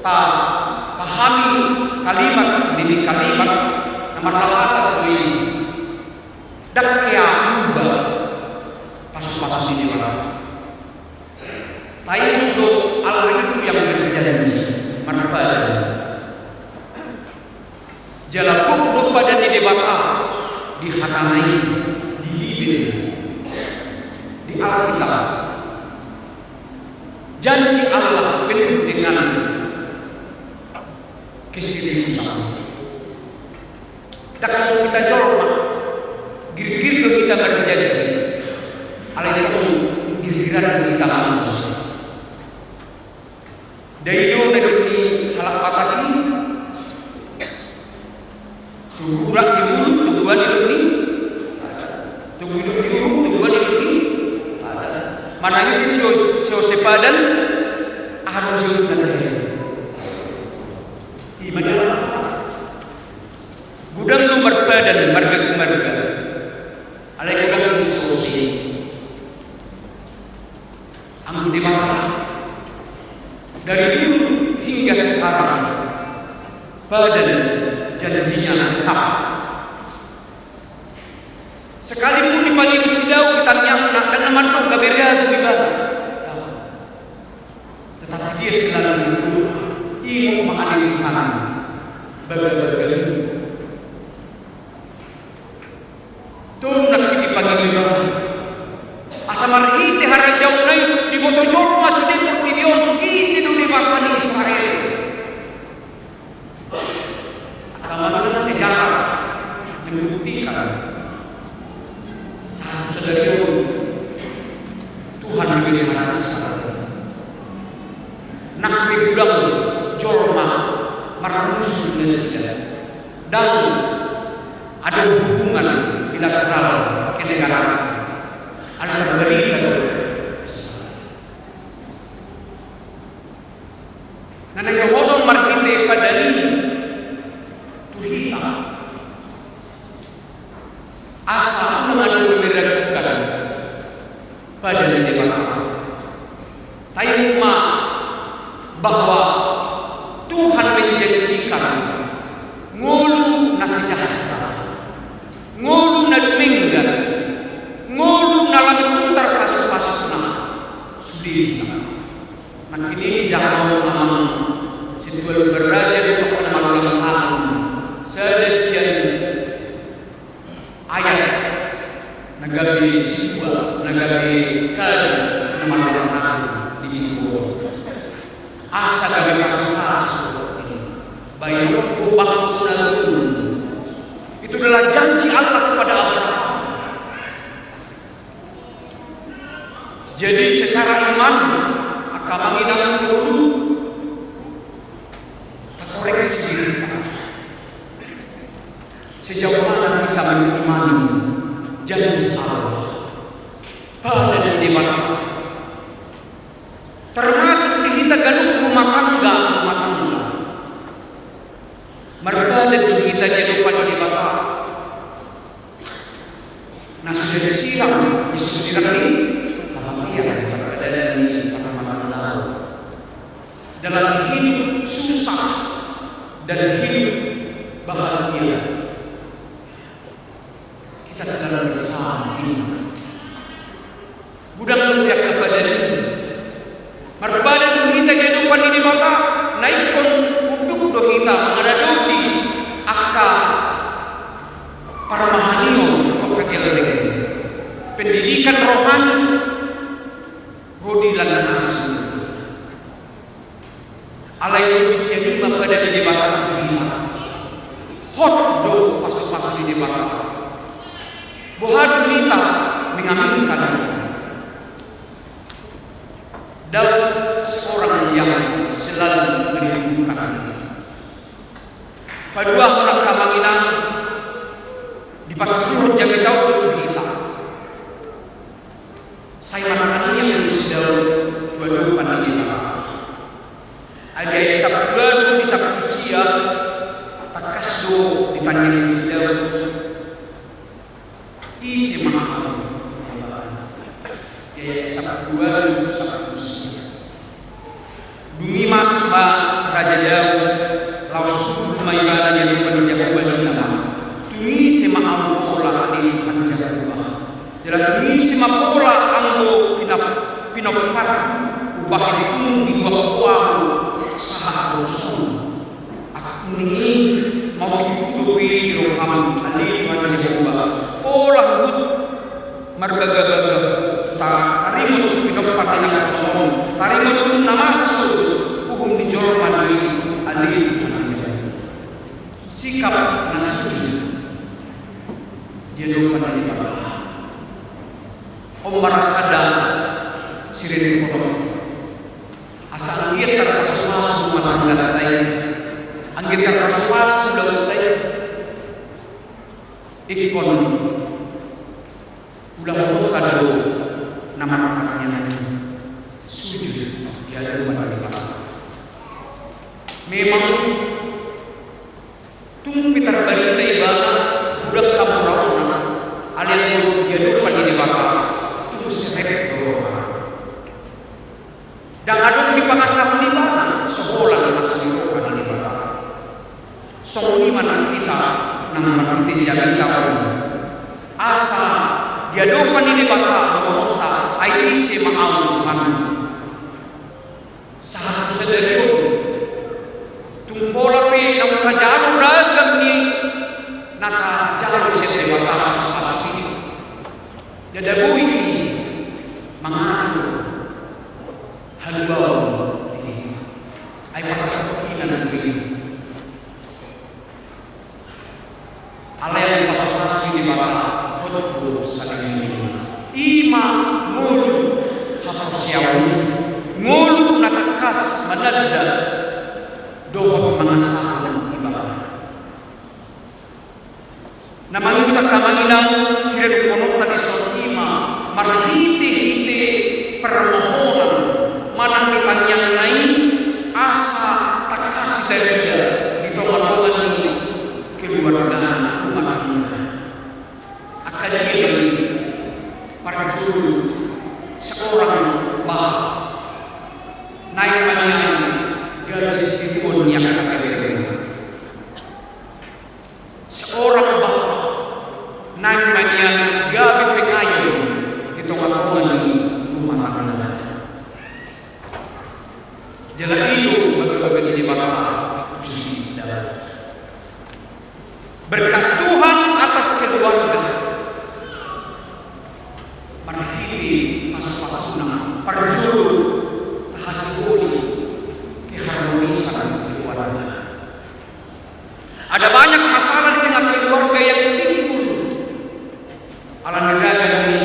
tapahami kalimat demi kalimat na marlapatan do i, dang hea muba pasupasu ni Debata. Taingot do Allah itu yang berjanji, marpadan. Jala gok do padan ni Debata di hatana i, di Bibel, di Alkitab. Janji Allah penuh dengan keseriusan. Dang songon hita jolma, girgir do hita marjanji, alai tong girgiran do hita manusia. Dai do na didok ni halak Batak i, togu urat di uhum, toguan di uhum, togu urat di uhum, toguan di uhum. Manang ise so, so sepadan, aha do ise urusan dia. Ima dia. Godang do marpadan marga tu marga. Alai godang do so se. Anggo Debata, dari dulu hingga sekarang, padan janji-Nya tetap. Sekalipun dipangido si Daud di tangiangna, dang na mandok gabe ragu ibana. Tetapi dia selalu berdoa, "Ingot ma ale Tuhan, bagabaga-Mu." Tung nangkin dipangido ibana, asa marhite harajaonna i diboto jolma sude portibi on, ise do di Debata ni Israel. Angka na sejarah membuktikan sahat tu sadari on Tuhan memilih Israel. Nang pe godang jolma marmusu nasida, ndang adong hubungan bilateral kenegaraan antar barita do. Na naeng dohonon marhite Padan i tu hita, asa unang adong meragukan Padan ni Debata. Taingot ma bahwa Tuhan menjanjikan ngolu na sejahtera, ngolu na dumenggan, ngolu na lam tarpasupasuna sude hita. Nangkining jala on amang sintua lumban raja dohot angka na marulang tahun, sada sian ayat na gabe simbol, na gabe kado na marulang tahun di minggu on. Asa gabe pasupasu bahenonku bangso na tolu. Itu adalah janji Allah kepada Abraham. Jadi secara iman, angka amang inang, perlu takoreksi diri. Sejauh mana kita mengimani janji Allah, Padan ni Debata? Termasuk di hita ganup rumah tangga, rumah tangga. Marpadan do hita di adopan ni Debata? Na sudah disiram, na sudah disiram ni, marpadan ni parmatangga dalam hidup susah dan hidup bahagia. Kita sedang bersama ini. Godang do angka padan i. Marpadan do hita di adopan ni Debata, na ingkon unduk do hita mangaradoti angka parmahanion, angka gelleng, pendidikan rohani, ro di lan na asing. Alai lobi sian i ma padan ni Debata tu hita. Hot do pasupasu ni Debata. Boha do hita mengaminkan? Daud seorang yang selalu merindukan. Paduahon, angka amang inang, di pasal jamita on do tu hita. Sai martangiang do si Daud tu adopan ni Debata. Ai di ayat sampulu ualu, di sampulu sia, tangkas do ditangiang si Daud. Ise ma ahu? Di ayat sampulu ualu, sampulu sia. Dung i masuk ma Raja Daud, laos sungkun ma ibana di adopan ni Jahowa, ninna ma: Tung ise ma ahu pola ale Tuhan Jahowa? Jala tung ise ma pola anggo pinap-, pinompar, umbahen tung dibuat Ho ahu sahat ro songon on? Atik ninna i, mauliate do i di roham ale Tuhan Jahowa. Pola huhut marbagabaga, ta-, taringot pinompar ni na songon on, taringot na mansur, uhum ni jolma do i ale Tuhan Jahowa. Sikap na sujud di adopan ni Debata. On ma rasada sirene kono. Asa anggiat tarpasupasu rumah tangganta i, anggiat tarpasupasu ulaonta i, ingkon ulaonta do na marparnian sujud di adopan ni Debata. Memang tung pe tarbarita ibana godang hamoraonna, alai anggo di adopan ni Debata tung serep do rohana. Ndang adong di pangasahon ibana so holan asi roha ni Debata. Songon i ma nang hita na marhite jamita on. Asa di adopan ni Debata dohononta: Ai ise ma ahu, Tuhan? Sahat tu sadari on, tung pola pe naung tajalo ragam ni na tajalo sian Debata, pasupasu i, ndada boi i mangatur haluaon di hita. Parsahinan do i. Alai pasupasu ni Debata hot do saleleng i. I ma ngolu haporseaon, ngolu na tangkas mananda dohot mangasahon ibana. Na mangihut angka amang inang, sidohononta dison i ma marhitehite permohonan manang di tangiangna i, asa tangkas tarida di tongatonga ni keluarga, umat tangga. Angka dia ma i? Parjolo, seorang bapak. Naeng ma nian gabe situan ni angka keluarga. Seorang bapak, naeng ma nian gabe pengayon di tongatonga ni rumah tangga. Jala i do bagabaga ni Debata tu si Daud. Berkat Tuhan atas keluarga. Marhite pasupasuna, parjolo, tahaholongi keharmonisan keluarga. Ada banyak masalah di tengah keluarga yang timbul ala ni ragam ni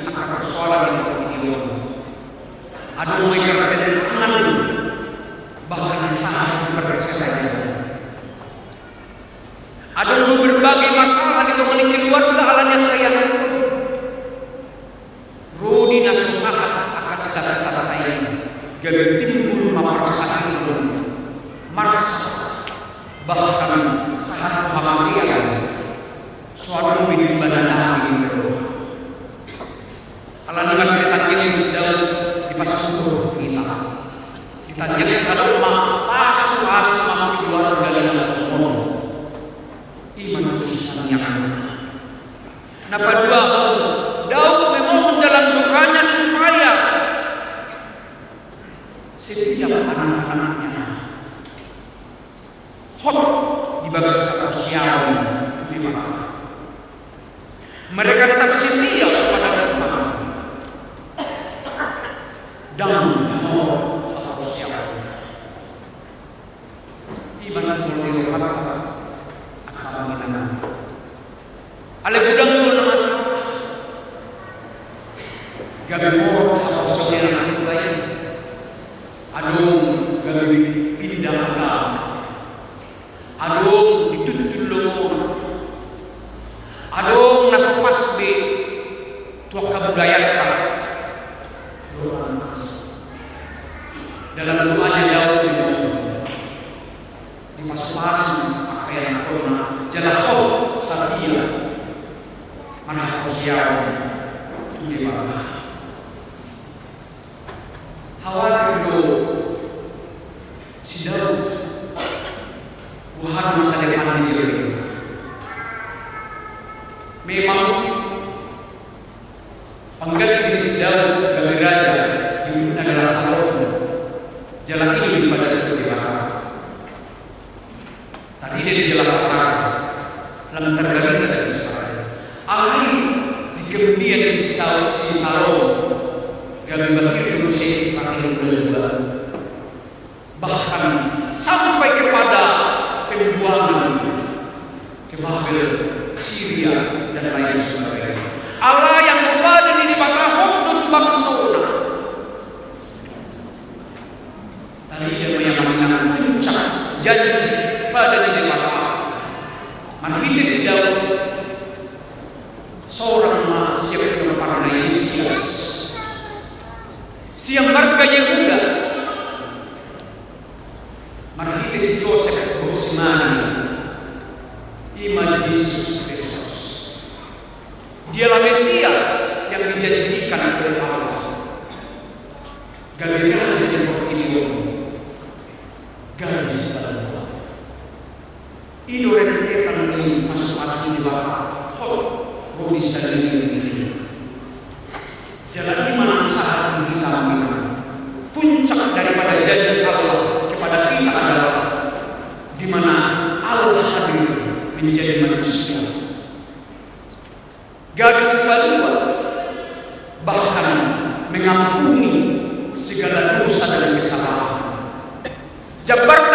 angka persoalan yang terjadi. Adong ma i pertentangan, bahkan sampai perceraian. Adong do berbagai masalah di tonga ni keluarga ala ni angka i. Ro di na so sahat angka cita-cita i, gabe timbul ma parsahiton, marsak, bahkan sahat tu hamatean. So adong be di ibana na niroha. Ala ni ma ditangiang ni si Daud, dipasupasuna hita. Ditangiang hita do ma pasupasu ma keluarga na songon i. I ma na tusan ni angka. Na paduahon, Daud memohon dalam doanya supaya setiap anak-anaknya hot di bagasan haporseaon tu Debata. Mereka tetap setia kepada Tuhan. Dang mamorot haporseaon. I ma songon na nidokta angka amang inang. Alai godang do na masalah. Gabe morot haporseaon ni anak i. Adong gabe pinda agama. Adong dituntun lomona. Adong na so pas be tu angka budayanta. Doa na mansai. Dalam doanya Daud memohon, dipasupasu angka ianakhonna jala hot satia manang haporseaon tu Debata. Khawatir do si Daud boha masa depan ni dirinya. Memang pangganti ni si Daud gabe raja, dijulukna adalah Salomo. Jala i do dipadao tu Debata. Tarida di dalam Al-Quran, lam tarbalina dari Israel. Alai di kemudi ni si Sal-, si Salomo, gabe mabiar do muse Israel. Bahkan sampai kepada pembuangan ke Babel, Siria, dan lain sebagainya. Ala yang kepada di Debata hot do tu bangsona. Tarida ma i amang inang puncak janji pada ni Debata. Marhite si Daud, sorang ma sian pinompar na i Mesias. Sian marga Yehuda. Marhite si Josep dohot si Maria. I ma Jesus Kristus. Dialah Mesias yang dijanjikan oleh Allah. Gabe raja di portibi on. Gabe sipaluat. I do rentetan ni pasupasu ni Debata hot ro di saleleng ni diri. Jala i ma na sahat tu hita. Puncak daripada janji Allah kepada kita adalah di mana Allah hadir menjadi manusia. Gabe sipaluat, bahkan mengampuni segala dosa dan kesalahan. Jambar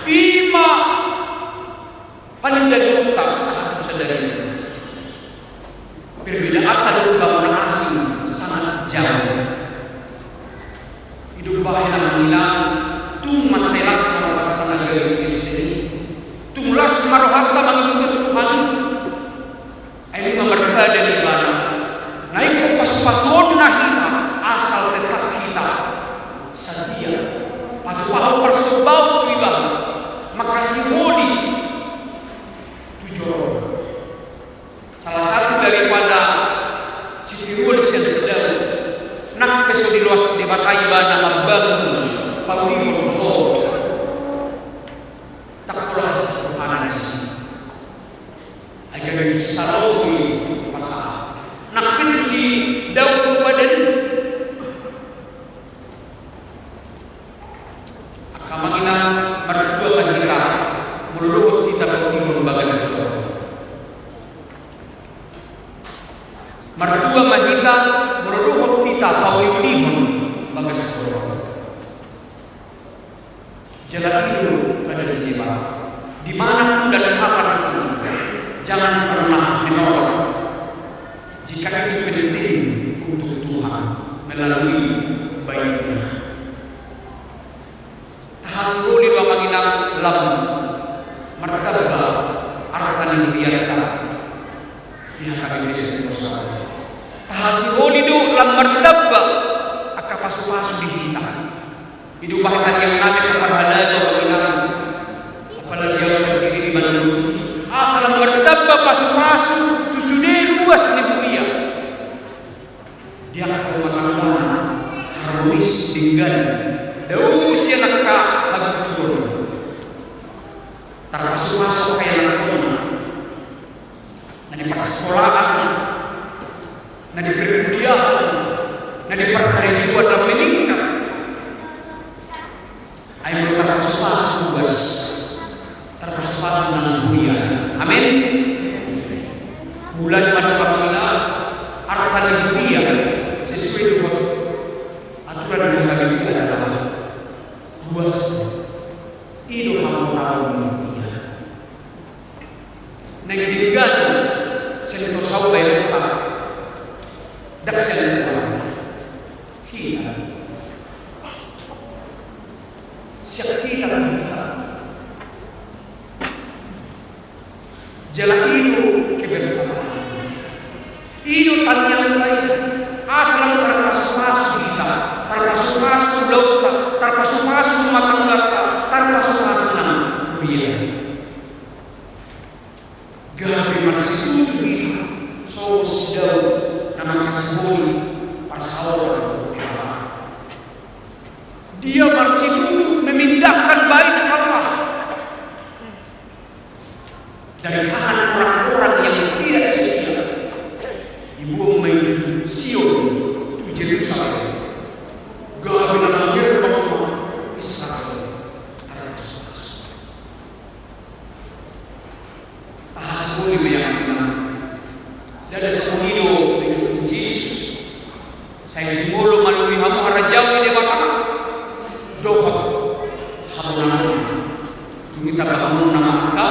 Ima panindanionta sahat tu sadari on. Perbedaanta do umbahen na asing sangat jauh. I do umbahen na mangilang, tung mansai las ma rohanta na gabe Kristen i. Tung las ma rohanta mangihuthon Tuhan i. Ai nunga marpadan ibana. Na ingkon pasupasuonna hita, asal tetap hita satia. Patupahon parsombaon tu ibana. Mangkasiholi tu joro. Salah satu daripada sitiruon sian si Daud, nang pe so diloas Debata ibana mambangun paulihon joro, ndang pola hasangapon disi. Ai gabe saro i pasahat. Nang pe tu si Daud do padan. Angka amang inang, martua ma hita molo dohot hita paulihon bagas joro. Martua ma hita molo dohot hita paulihon bagas joro. Jala i do padan ni Debata. Di mana pun dan kapan pun, jangan pernah menolak jika itu penting untuk Tuhan melalui baitnya. Tahasiholi do amang inang lam martamba arta ni hurianta di H K B P S Sentosa. Tahasiholi do lam martamba angka pasupasu di hita. I do umbahen tangiang nami angka parhalado amang inang. Apalagi ahu sandiri di Manado. Asa lam martamba pasupasu tu sude ruas ni huria. Di angka rumah tangga, harmonis, denggan, dao sian angka habutuhon. Tarpasupasu angka ianakhonna. Na di parsikolaan, na di perkuliahan, na di parkarejoan na meningkat. Ai molo tarpasupasu ruas, tarpasupasu nang huria. Amin. Huhilala ma di parmina arta ni huria sesuai dohot aturan ni H K B P adalah ruas. I do hamoraon ni huria. Naeng denggan Sentosa on baenonta, ndang sian hita. Sian hita do hita. Jala i do kebersamaan. I do tangiangta i. Asa lam tarpasupasu hita, tarpasupasu ulaonta, tarpasupasu rumah tangganta, tarpasupasu nang huria. Gabe marsitutu hita songon si Daud na mangkasiholi parsaoran tu Debata. Dia marsitutu memindahkan bait Allah dari tangan orang-orang yang tidak setia. Diboan ma i tu Sion, tu Jerusalem. Gabe na mangerbang ma Israel. Tahasiholi ma i amang inang. Ndada songon i do pengikut ni Jesus. Sai jumolo ma lumobi hamu harajaon ni Debata dohot hamonangan. Dung i tapamonang ma angka.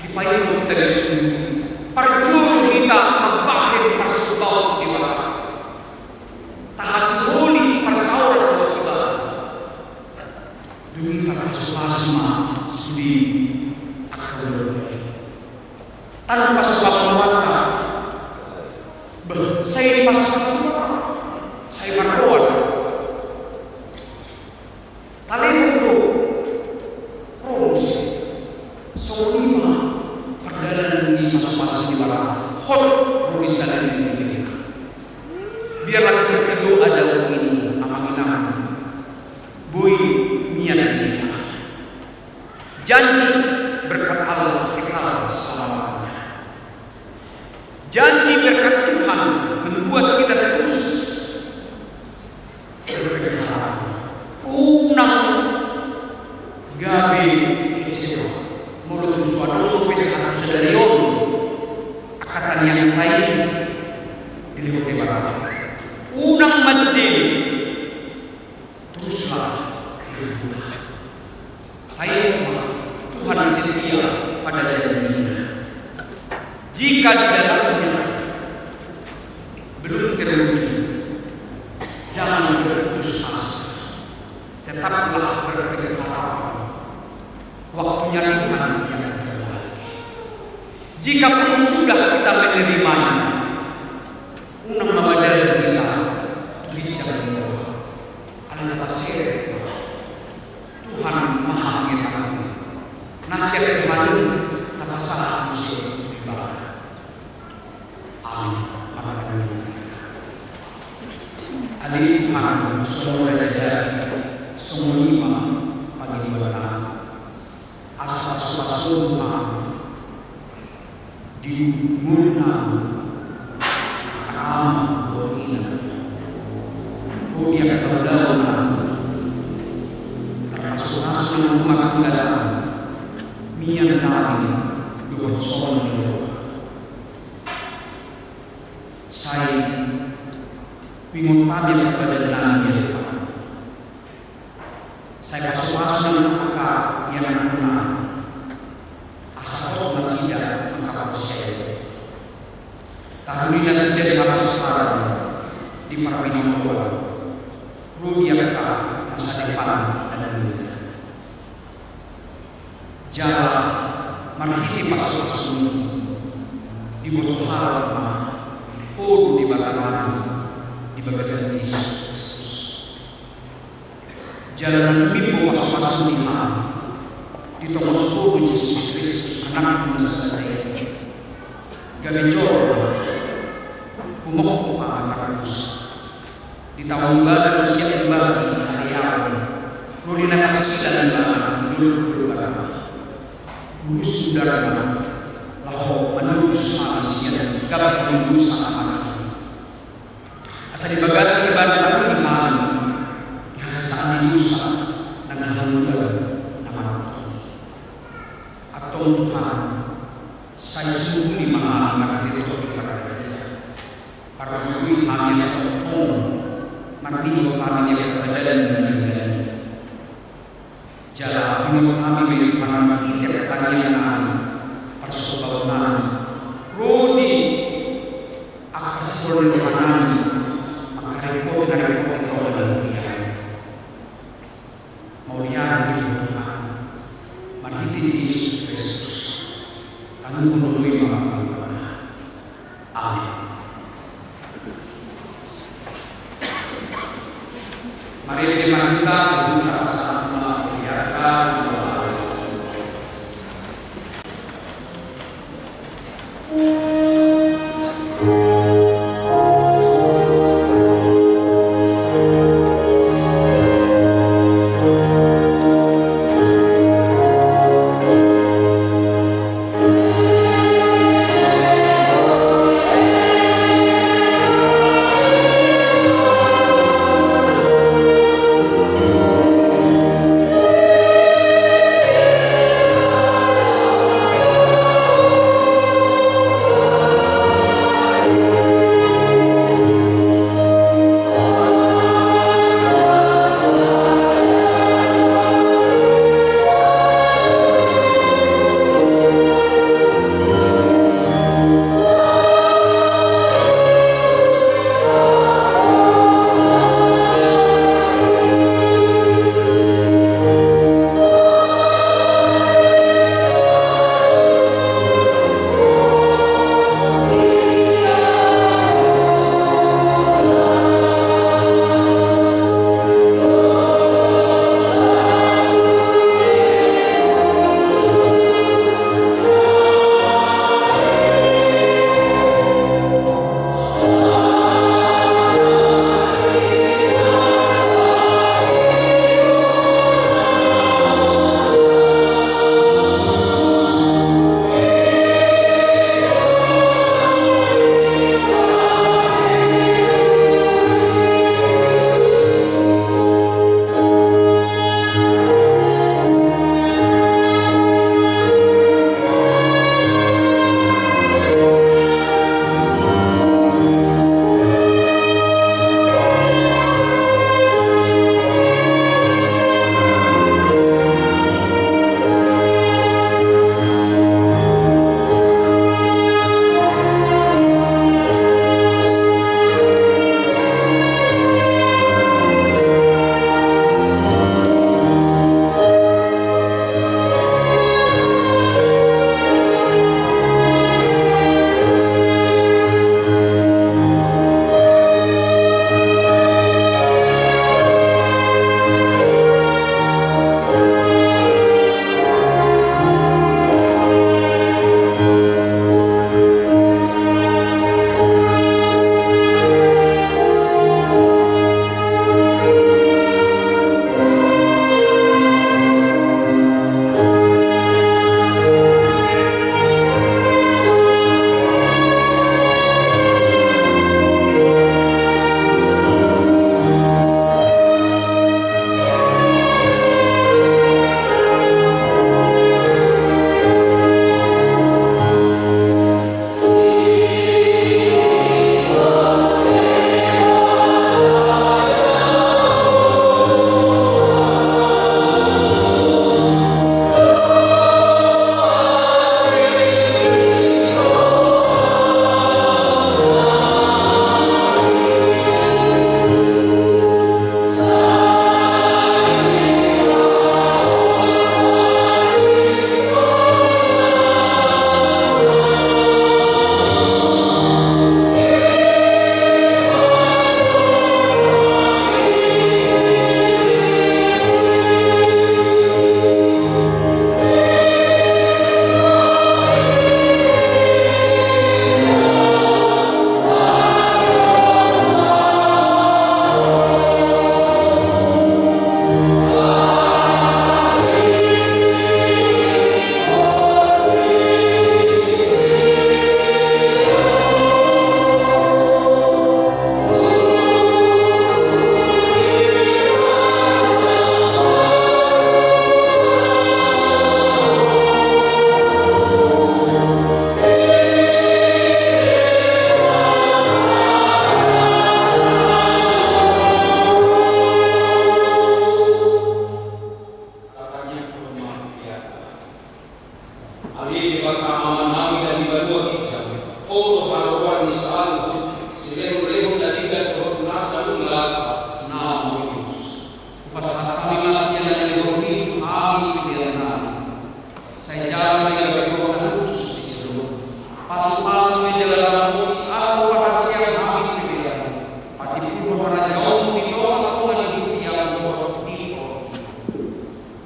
Dipaingot hita di son, parjolo hita mambahen parsombaon tu Debata. Tahasiholi parsaoran dohot Debata. Dung i tarpasupasu ma sude angka ulaonta i. Tarpasupasu ma rohanta. Bah, sai dipasupasu ma, sai marroha. Talehon do ro muse. Songon i ma pardalanan ni pasupasu ni Debata. Hot ro di sada ni. Biarlah seperti doa Daud ini, amang inang. Boi nian dia. Janji berkat Allah kekal selamanya. Janji berkat Tuhan membuat kita terus berpengharap. Unang gabe kecewa. Molo tung so adong pe sahat sadari on angka tangiangta i dilehon Debata, unang mandele. Terus Taima ma Tuhan setia pada janji-Nya. Jika di dalamnya belum terwujud, jangan berputus asa. Tetaplah berpihak. Waktunya Tuhan yang terbaik. Jika pun sudah kita menerimanya, unang ma madalani hita tu ginjang ni roha. Alai tapaseat ma, Tuhan maha mengetahui. Na sian Tuhan i tapasahat muse tu Ibana. Amin. Martangiang ma hita. Ale Tuhan, songon Raja Daud, songon i ma pangidoannami. Asa pasu-pasu ma di ngolunami, angka amang dohot inang, ro di angka ulaonnami, tarpasu-pasu nang rumah tangganami, mian nami dohot songon ni roha. Sai pingot hami angka badannami, ya Tuhan. Sai pasu-pasu nang angka ianakhonnami, asa hot nasida manghaporseai. Taholi nasida di haporseaon, di parmingguan, ro di angka masa depan na denggan. Jala marhite pasu-pasum, diboto halak ma Ho do Debatanami di bagasan Jesus Kristus. Jala na tumimbo pasu-pasu ni hami di tongos Ho do Jesus Kristus, Anakmu na sasada i, gabe jolo ma humongkop hami pardosa. Di tano on badan sian bagi haleaon, ro di na tarsila ni Ibana di dolok-dolok Batam. Urusi darna laho manudus hami sian gabe dosa hami. Asa di bagasan Ibana taruli hami di hasesaan ni dosa nang hangoluan na martonggo. Antong Tuhan, sai sungkuli ma hami marhite Tondi Parbadia. Pargogoi hami asa tongtong marningot hami di angka pardalanan na denggan i. Jala pingot hami ma i Tuhan marhite partangiangan nami, parsombaon nami, ro di angka sipol ni roha nami, mangharingkoti na ringkot ni roha nami. Mauliate ma di Ho Tuhan, marhite Jesus Kristus. Tangihon do i ma. Amin. Marende ma hita, hita pasahat ma hita. Ale Debata Amanami na di banua ginjang, Ho do haroroan ni saluhut silehonlehon na denggan dohot na salulasa na maulius. Hupasahat hami ma sian na nilehonMi tu hami peleannami. Sai jalo ma di bagasan na hushus di joloM. Pasupasu ma di jalalanMi asa huparhaseang hami peleanMi. Patimbulhon harajaonMu di tongatonga ni huriaM dohot di portibi.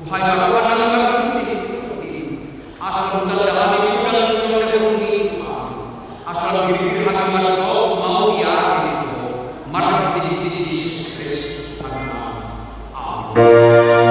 Bohai ma roha nami marhite huriaM, asa lam tanda hami godang sian lehonMi tu hami, asa lam birbir hami mandok mauliate tu Ho, marhite Jesus Kristus Anakmi. Amen.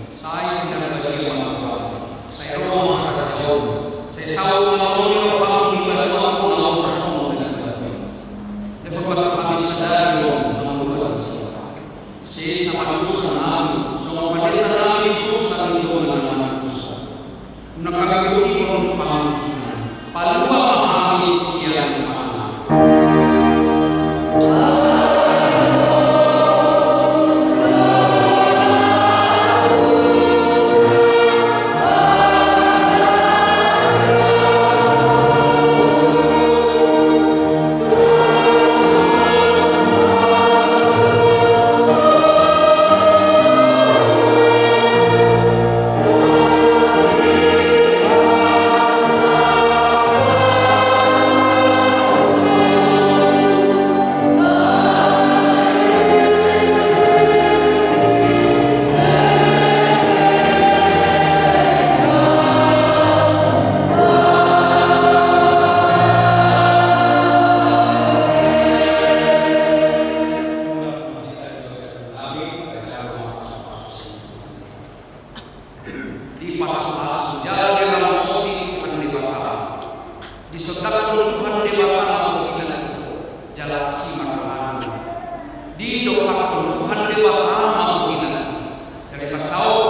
Sai pinarbadia ma goarMu, sai ro ma harajaonMu, sai saut ma rohaM di banua on na songon na di banua ginjang. Lehon ma tu hami sadari on hangoluan siapari. Sesa ma dosanami, songon panesanami dosa ni dongan na manang dosa. Unang hami togihon tu pangunjunan, palua ma hami sian pangago. Dipasupasu jala diramoti Tuhan Debata. Disondangkon Tuhan Debata ma tu ho jala asi ma rohana. Didompakhon Tuhan Debata ma tu ho jala dipasaut